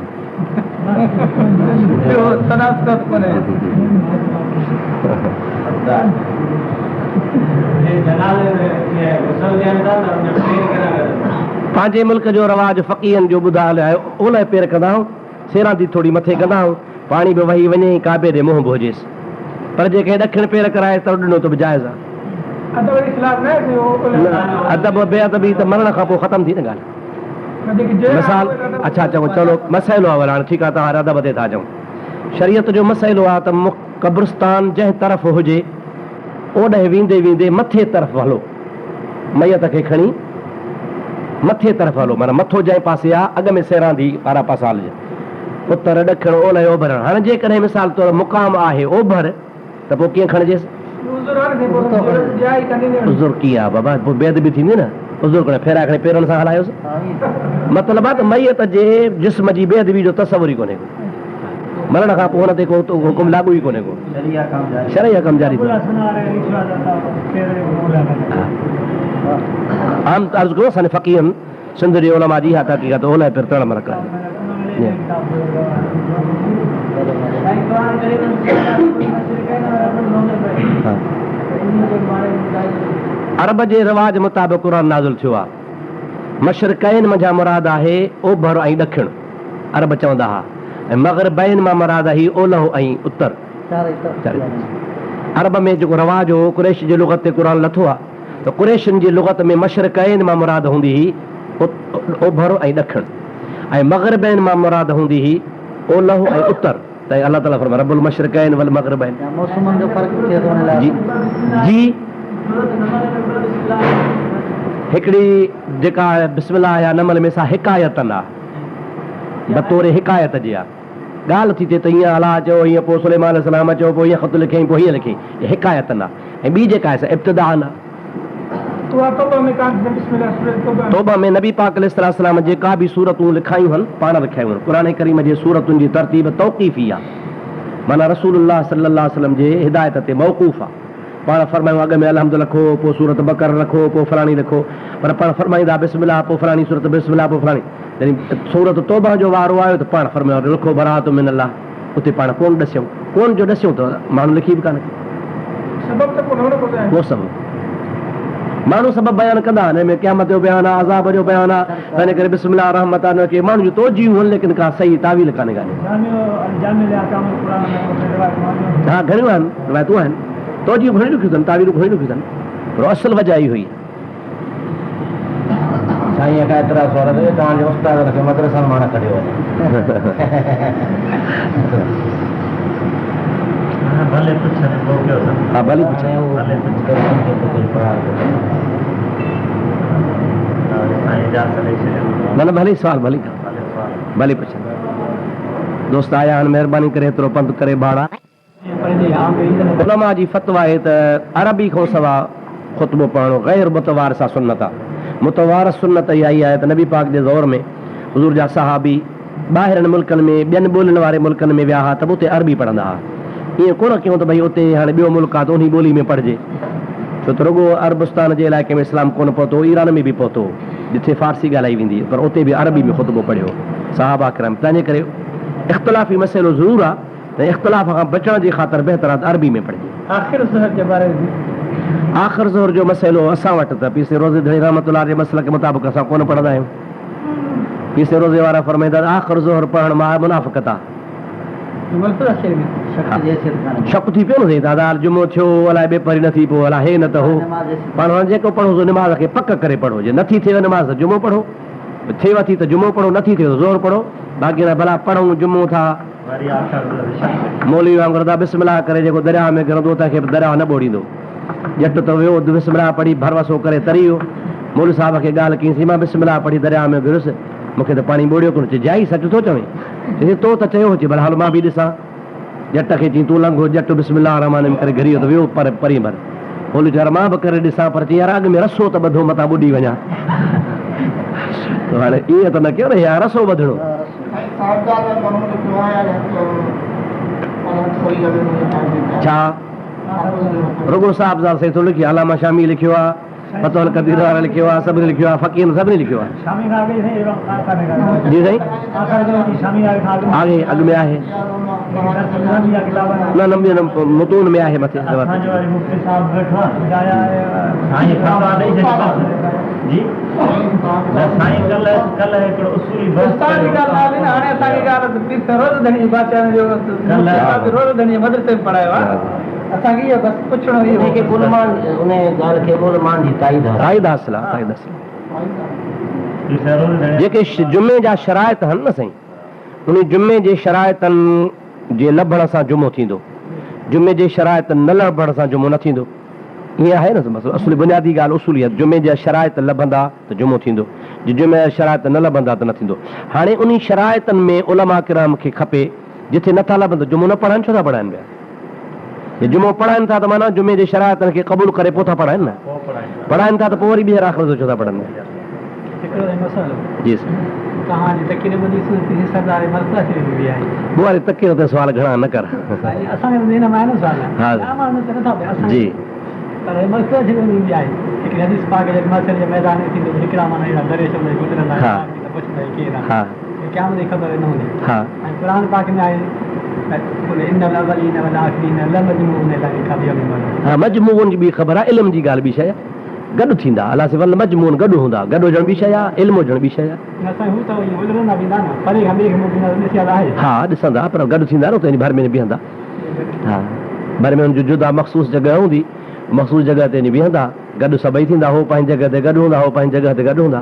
C: ٻيو تناسب ڪونهي.
B: پنهنجي ملڪ جو رواج فقيهن جو ٻڌايل آهي اولهه پير ڪندا آهيون سيراندي ٿوري مٿي ڪندا آهيون پاڻي به وهي وڃي ۽ ڪعبي ڏي منهن به هجيس پر جي ڪنهن ڏکڻ پير ڪرائي تڙ ڏنو ته به جائز آهي.
D: ادب جي خلاف نه آهي سائين اولهه.
B: نه ادب بي ادبي ته مرڻ کان پوء ختم ٿي نه ڳالهه. مثال اڇا چڱو چلو مسئلو آهي هاڻي ٺيڪ آهي توهان ادب تي ٿا چئون شريعت جو مسئلو آهي ته قبرستان جنهن طرف هجي اوڏهه ويندي ويندي مٿي طرف هلو ميت کي کڻي مٿي طرف هلو معنيٰ مٿو جنهن پاسي آهي اڳ ۾ سيراندي وارا پاسا هلجن اتر ڏکڻ اولهه اوڀر هاڻي جيڪڏهن مثال طور مقام آهي اوڀر ته پوء ڪيئن کڻجيس؟ عذر ڪيئن آ بابا، پوء بي ادبي ٿيندي نه، عذر ڪونه، ڦيرا کڻي پيرن سان هلايوس. مطلب آ ته ميت جي جسم جي بي ادبي جو تصور ئي ڪونهي ڪو. مرڻ کان پوء هن تي ڪو حڪم لاڳو ئي ڪونهي ڪو. شرعي حڪم جاري ٿيو. عام عرض ڪيو اسان جي فقيهن سنڌ جي علماء جي اها تحقيق آ ته اولهه پير تڙ م رکڻ. عرب جي رواج مطابق قرآن نازل ٿيو آهي. مشرقين منجهان مراد آهي اوڀر ۽ ڏکڻ، عرب چوندا ها، ۽ مغربين مان مراد آهي اولهه ۽ اتر. عرب ۾ جيڪو رواج هو، قريش جي لغت تي قرآن لٿو آهي ته قريشن جي لغت ۾ مشرقين مان مراد هوندي هئي اوڀر ۽ ڏکڻ. ۽ مغربين مان مراد هوندي هئي اولهه ۽ اتر تنهن الله تعالي فرمايو رب المشرقين والمغربين
E: يا موسمن جو فرق به ٿئي ٿو ان لاء
B: جي جي هڪڙي جيڪا بسم الله يا نمل ۾ سا حڪايتن آ بطور حڪايت جي آ ڳالهه ٿي ٿئي ته هيئن الله چيو هيئن پوء سليمان عليه السلام چيو پوء هيئن خط لکيائين پوء هيئن لکيائين هي حڪايتن آ ۽ ٻي جيڪا آهي سا ابتداءن آ.
D: اها توبه ۾ ڪانه ٿيندي بسم الله سورة توبه ۾.
B: توبه ۾ نبي پاڪ عليه الصلوة والسلام جيڪا به سورتون لکايون هن پاڻ لکايون هن. قرآن ڪريم جي سورتن جي ترتيب توقيفي آ معنيٰ رسول الله صلي الله عليه وسلم جي هدايت تي موقوف آ. پاڻ فرمايون اڳ ۾ الحمد لکو پوء سورة بقره لکو پوء فلاڻي لکو پر پاڻ فرمائيندا بسم الله پوء فلاڻي سورت بسم الله پوء فلاڻي يعني سورة توبه جو وارو آيو ته پاڻ فرمايو لکو براءة من الله. اتي پاڻ ڪونه ڏسيائون. ڪونه جو ڏسيون ته ماڻهو لکي به ڪانه ٿي.
D: سبب ته ڪونه هو نه ٻڌايائون.
B: ڪو سبب. ماڻهو سبب بيان ڪندا آهن. ان ۾ قيامت جو بيان آهي، عذاب جو بيان آهي، تنهن ڪري بسم الله الرحمت آهي. ان کي ماڻهن جون توجيهون آهن ليڪن ڪا صحيح تاويل ڪانهي ڳالهه جي. ها گهڻيون آهن روايتون آهن. توجيهون گهڻيون لکيون اٿن، تاويلون گهڻيون لکيون اٿن پر اصل وجه اهو ئي آهي.
G: سائين اڪا اعتراض سوال اٿو جو توهان جي استادن کي مدرسن مان نه ڪڍيو وڃي.
F: ڀلي پڇن پوء ڪيو اٿن.
B: ها ڀلي پڇن.
F: ڀلي پڇن. سائين اجازت ڏئي ڇڏيو.
B: نه نه ڀلي سوال ڀلي ڪر. ڀلي پڇن. دوست آيا آهن مهرباني ڪري ايترو پنڌ ڪري ڀاڙا. علماء جي فتويٰ آهي ته عربي کان سوا خطبو پڙهڻ غير متوارثه سنت آهي. متوارث سنت اها ئي آهي ته نبي پاڪ جي دور ۾ حضور جا صحابي ٻاهرين ملڪن ۾ ٻين ٻولين واري ملڪن ۾ ويا ها ته به اتي عربي پڙهندا ها. ائين ڪونه ڪيون ته ڀئي اتي هاڻي ٻيو ملڪ آهي ته انهي ٻولي ۾ پڙهجي. ڇو ته رڳو عربستان جي علائقي ۾ اسلام ڪونه پهتو هو، ايران ۾ به پهتو هو، جتي فارسي ڳالهائي ويندي هئي، پر اتي به عربي ۾ خطبو پڙهيو صحابه ڪرام. تنهنجي ڪري اختلافي مسئلو ضرور آهي ۽ اختلاف کان بچڻ جي خاطر بهتر آهي ته عربي ۾ پڙهجي.
C: آخر ظهر جي باري ۾.
B: آخر ظهر جو مسئلو اسان وٽ ته پير سائين روضي ڌڻي رحمة الله جي مسلڪ مطابق اسان ڪونه پڙهندا آهيون. پير سائين روضي وارا فرمائيندا ته آخر ظهر پڙهڻ مها منافقت آهي. شڪ ٿي پيو نه سائين دادا جمعو ٿيو الائي ٻيپهري نه ٿي پوء الائي هي نه ته هو. پاڻ هاڻي جيڪو پڙهو سو نماز کي پڪ ڪري پڙهو جي نٿي ٿئيو نماز ته جمعو پڙهو ٿئيو ٿي ته جمعو پڙهو نٿي ٿئي ته ظهر پڙهو باقي نه ڀلا پڙهون جمعو ٿا مولوي وانگر ادا بسم الله ڪري جيڪو درياء ۾ گهرندو تنهن کي به درياء نه ٻوڙيندو. ڄٽ ته ويو بسم الله پڙهي ڀروسو ڪري تري ويو. مولوي صاحب کي ڳالهه ڪيائين سائين مان بسم الله پڙهي درياء ۾ گهريس مون کي ته پاڻي ٻوڙيو ڪونه. چي جائي سچ ٿو چوين؟ چي تو ته چيو هو. چي ڀلا هل مان به ڏسان. ڄٽ کي چيائين تون لنگهو. ڄٽ بسم الله الرحمٰن الرحيم ڪري گهري ويو ته ويو پر پرين ڀر. مولوي چيو يار مان به ڪري ڏسان پر چيائين يار اڳ ۾ رسو ته ٻڌو متان ٻڏي وڃان. هاڻي ائين ته نه ڪيو نه يار رسو ٻڌڻو. ڇا رڳو صاحبزاده سائين ٿو لکي علامه شامي لکيو آ فتح القدير وارا لکيو آ سڀني لکيو آ فقيهن سڀني لکيو آ جي سائين آگي اڳ ۾ آهي نه نه متون ۾ آهي مٿي
F: جي نه سائين ڪلهه ڪلهه هڪڙو اصولي بحث
C: استاد جي
F: ڪيو
C: ڳالهه نه هلي نه هاڻي اسان کي ڳالهه ته پير سائين روضه ڌڻي جي بادشاهن جو مفتي صاحب به روضه ڌڻي جي مدرسي ۾ پڙهايو آهي اسان کي اهو بس پڇڻو اهو
G: انهي کي علماء انهي ڳالهه کي علماء جي تائيد حاصل
B: تائيد حاصل آهي تائيد حاصل جيڪي جمعي جا شرائط هن نه سائين انهي جمعي جي شرائطن جي لڀڻ سان جمعو ٿيندو جمعي جي شرائطن نه لڀڻ سان جمعو نه ٿيندو. ائين آهي نه مسئلو اصلي بنيادي ڳالهه اصولي آهي جمعي جا شرائط لڀندا ته جمعو ٿيندو جي جمعي جا شرائط نه لڀندا ته نه ٿيندو هاڻي انهي شرائطن ۾ علماء ڪرام کي کپي جٿي نه ٿا لڀن ته جمعو نه پڙهائن ڇو ٿا پڙهائن پيا جي جمعو پڙهائن ٿا ته معنيٰ جمعي جي شرائطن کي قبول ڪري پوء ٿا پڙهائن نه پڙهائن ٿا ته پوء وري ٻيهر آخر جو ڇو ٿا پڙهن پيا.
C: هڪڙو ۽ مسئلو.
B: جي سر.
C: توهان جي تقرير ٻڌي سون پير سردار ملڪ شريف ۾ به آهي.
B: ٻوهاري تقرير تي سوال گهڻا نه ڪر.
C: سائين اسان کي ته ذهن ۾ آهي نه سوال.
B: ها.
C: عام ماڻهن ته نٿا پيا اسان
B: جي.
C: پر هي ملڪ شريف ۾ به آهي. هڪڙي حديث پاڪ جڏهن محشر جي ميدان ۾ ٿيندو ته هڪڙا معنيٰ اهڙا درويش هوندا جي گذرندا
B: ها.
C: ته پڇندا هي ڪير آهن.
B: ها.
C: هي قيامت جي خبر نه هوندي.
B: ها.
C: ۽ قرآن پاڪ ۾ آهي ته قل ان الاولين والآخرين لمجموعون الي ميقات يوم معلوم.
B: ها مجموعون جي ٻي خبر آهي علم جي ڳالهه ٻي شيء آهي. گڏ ٿيندا. الله سي ول مجموعن گڏ هوندا. گڏ هجڻ ٻي شيء آهي، علم هجڻ ٻي شيء آهي.
C: نه سائين هو ته ائين الرندا ويندا نه پري کان ٻئي کي موڪليندا ته ڏسيا ته آهي.
B: ها ڏسندا پر گڏ ٿيندا نه اتي وڃي ڀر ۾ بيهندا. ها ڀر ۾ ان جي جدا مخصوص جڳهه هوندي مخصوص جڳهه تي وڃي بيهندا. گڏ سڀئي ٿيندا هو پنهنجي جڳهه تي گڏ هوندا هو پنهنجي جڳهه تي گڏ هوندا.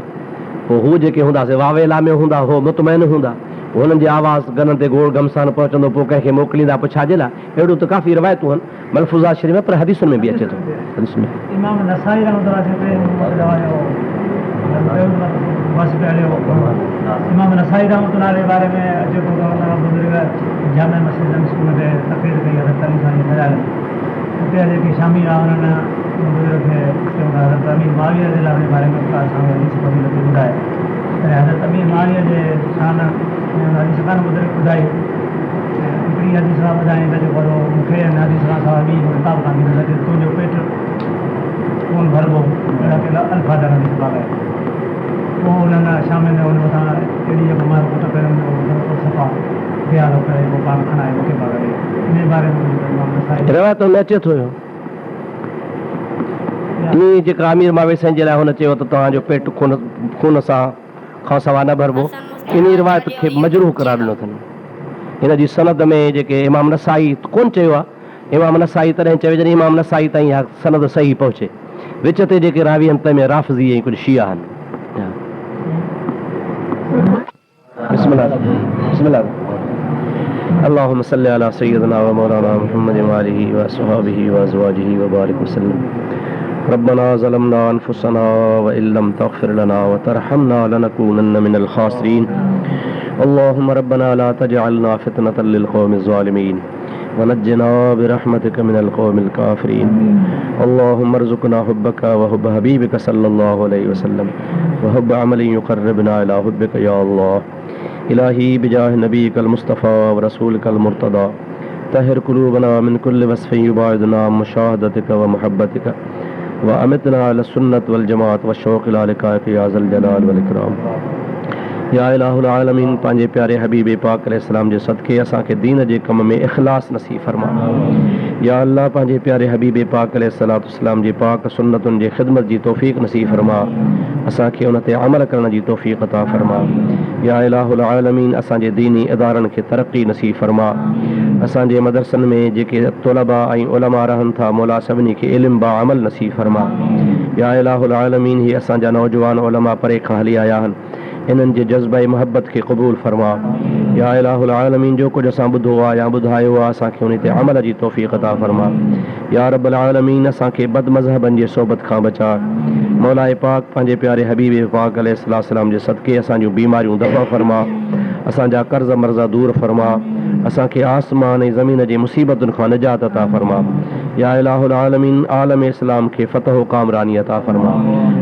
B: پوء هو جيڪي هوندا سي واويلا ۾ هوندا هو مطمئن هوندا. پوء هنن جي آواز ڪنن تي گوڙ گهمسان پهچندو پوء ڪنهن کي موڪليندا پڇا جي لاء. اهڙيون ته ڪافي روايتون آهن. ملفوظات شريف ۾ پر حديثن ۾ به اچي ٿو. حديثن ۾.
C: امام نسائي رحمة الله عليه تي امام نسائي رحمة الله عليه باري ۾ اچي ٿو ته ان بزرگ جامع مسجد دمشق ۾ تقرير ڪئي حضرت علي سائين جي مزار تي اتي جيڪي شامي هئا انهن ان بزرگ کي چيو ته حضرت امير معاويه رضي الله عنه جي باري ۾ ڪا اسان کي حديث فضيلت ٻڌائي تڏهن حضرت امير معاويه جي شان ۾ ان حديث ڪانه بزرگ ٻڌائي هڪڙي حديث اها ٻڌايائين ته جيڪو سو مون کي ان حديث کان سواء ٻي ڪا ڪتاب ڪانه ٿي نظر اچي ته تنهنجو پيٽ ڪونه ڀربو اهڙا ڪي الفاظ ان حديث پاڪ جا. پوء انهن شامين ان مٿان اهڙي جيڪو مار ڪٽ ڪيو جو بلڪل صفا بي حال ڪري پوء پاڻ کڻائي مڪي پاڪ ڏي. انهيء باري ۾ ڪجهه ته امام نسائي.
B: روايتن ۾ اچي ٿو اهو ائين جيڪا امير معاويه سائين جي لاء هن چيو ته توهان جو پيٽ خون خون سان کان سوا نه ڀربو. انهيء روايت کي به مجروح قرار ڏنو اٿن. هن جي سند ۾ جيڪي امام نسائي ڪونه چيو آهي. امام نسائي تڏهن چوي جڏهن امام نسائي تائين اها سند صحيح پهچي. وچ تي جيڪي راوي آهن تنهن ۾ رافضي ۽ ڪجهه شيعا آهن. بسم الله بسم الله. اللهم صل علي سيدنا ومولانا محمد وآله واصحابه وازواجه وبارك وسلم ربنا ظلمنا انفسنا وان لم تغفر لنا وترحمنا لنكونن من الخاسرين اللهم ربنا لا تجعلنا فتنة للقوم الظالمين ونجنا برحمتك من القوم الكافرين اللهم ارزقنا حبك وحب حبيبك صلى الله عليه وسلم وحب عمل يقربنا الى حبك يا الله الهي بجاه نبيك المصطفى ورسولك المرتضى طهر قلوبنا من كل وصف يبعدنا عن مشاهدتك ومحبتك وامتنا على السنة والجماعة والشوق الى لقائك يا ذا الجلال والإڪرام يا اله العالمين پنهنجي پياري حبيب پاڪ عليه السلام جي صدقي اسان کي دين جي ڪم ۾ اخلاص نصيب فرما يا الله پنهنجي پياري حبيب پاڪ عليه الصلوة والسلام جي پاڪ سنتن جي خدمت جي توفيق نصيب فرما اسان کي ان تي عمل ڪرڻ جي توفيق عطا فرما يا اله العالمين اسان جي ديني ادارن کي ترقي نصيب فرما اسان جي مدرسن ۾ جيڪي طلبا ۽ علماء رهن ٿا مولا سڀني کي علم باعمل نصيب فرما يا اله العالمين هي اسان جا نوجوان علماء پري کان هلي آيا آهن انهن جي جذبه محبت کي قبول فرما يا اله العالمين جو ڪجهه اسان ٻڌو آ يا ٻڌايو آ اسان کي انهي تي عمل جي توفيق عطا فرما يا رب العالمين اسان کي بد مذهبن جي صحبت کان بچاء مولاء پاڪ پنهنجي پياري حبيب پاڪ عليه الصلوة والسلام جي صدقي اسان جون بيماريون دفع فرما اسان جا قرض مرض دور فرما اسان کي آسمان ۽ زمين جي مصيبتن کان نجات عطا فرما يا اله العالمين عالم اسلام کي فتح و ڪامراني عطا فرما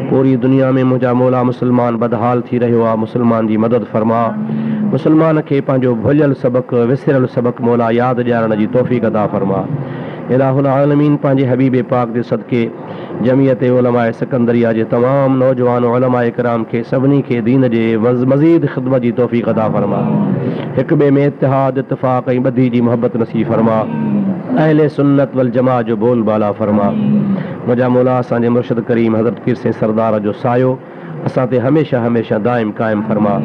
B: پوري دنيا ۾ منهنجا مولا مسلمان بدحال ٿي رهيو آ مسلمان جي مدد فرما مسلمان کي پنهنجو ڀليل سبق وسريل سبق مولا ياد ڏيارڻ جي توفيق عطا فرما اله العالمين پنهنجي حبيب پاڪ جي صدقي جمعيت علماء سڪندريه جي تمام نوجوان علماء ڪرام کي سڀني کي دين جي مزيد خدمت جي توفيق عطا فرما. هڪ ٻئي ۾ اتحاد، اتفاق ۽ ٻڌي جي محبت نصيب فرما. اهل سنت والجماعت جو بول بالا فرما. منهنجا مولا اسان جي مرشد ڪريم حضرت پير سائين سردار جو سايو اسان تي هميشه هميشه دائم قائم فرما.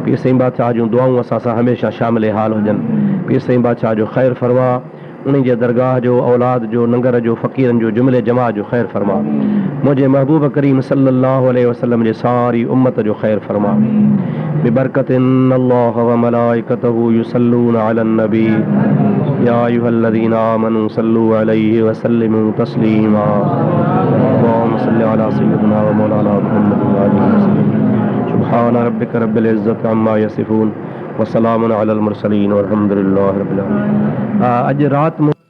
B: پير سائين بادشاهه جون دعائون اسان سان هميشه شامل حال هجن. پير سائين بادشاهه جو خير فرما. انهي جي درگاهه جو، اولاد جو، ننگر جو، فقيرن جو، جملي جماعت جو خير فرما. منهنجي محبوب ڪريم صلي الله عليه وسلم جي ساري امت جو خير فرما. ببرڪت ان الله وملائڪته يصلون علي النبي يا ايها الذين آمنوا صلوا عليه وسلموا تسليما اللهم صل علي سيدنا ومولانا محمد وآله وسلم سبحان ربك رب العزة عما يصفون وسلام علي المرسلين والحمد لله رب العالمين اڄ رات مون.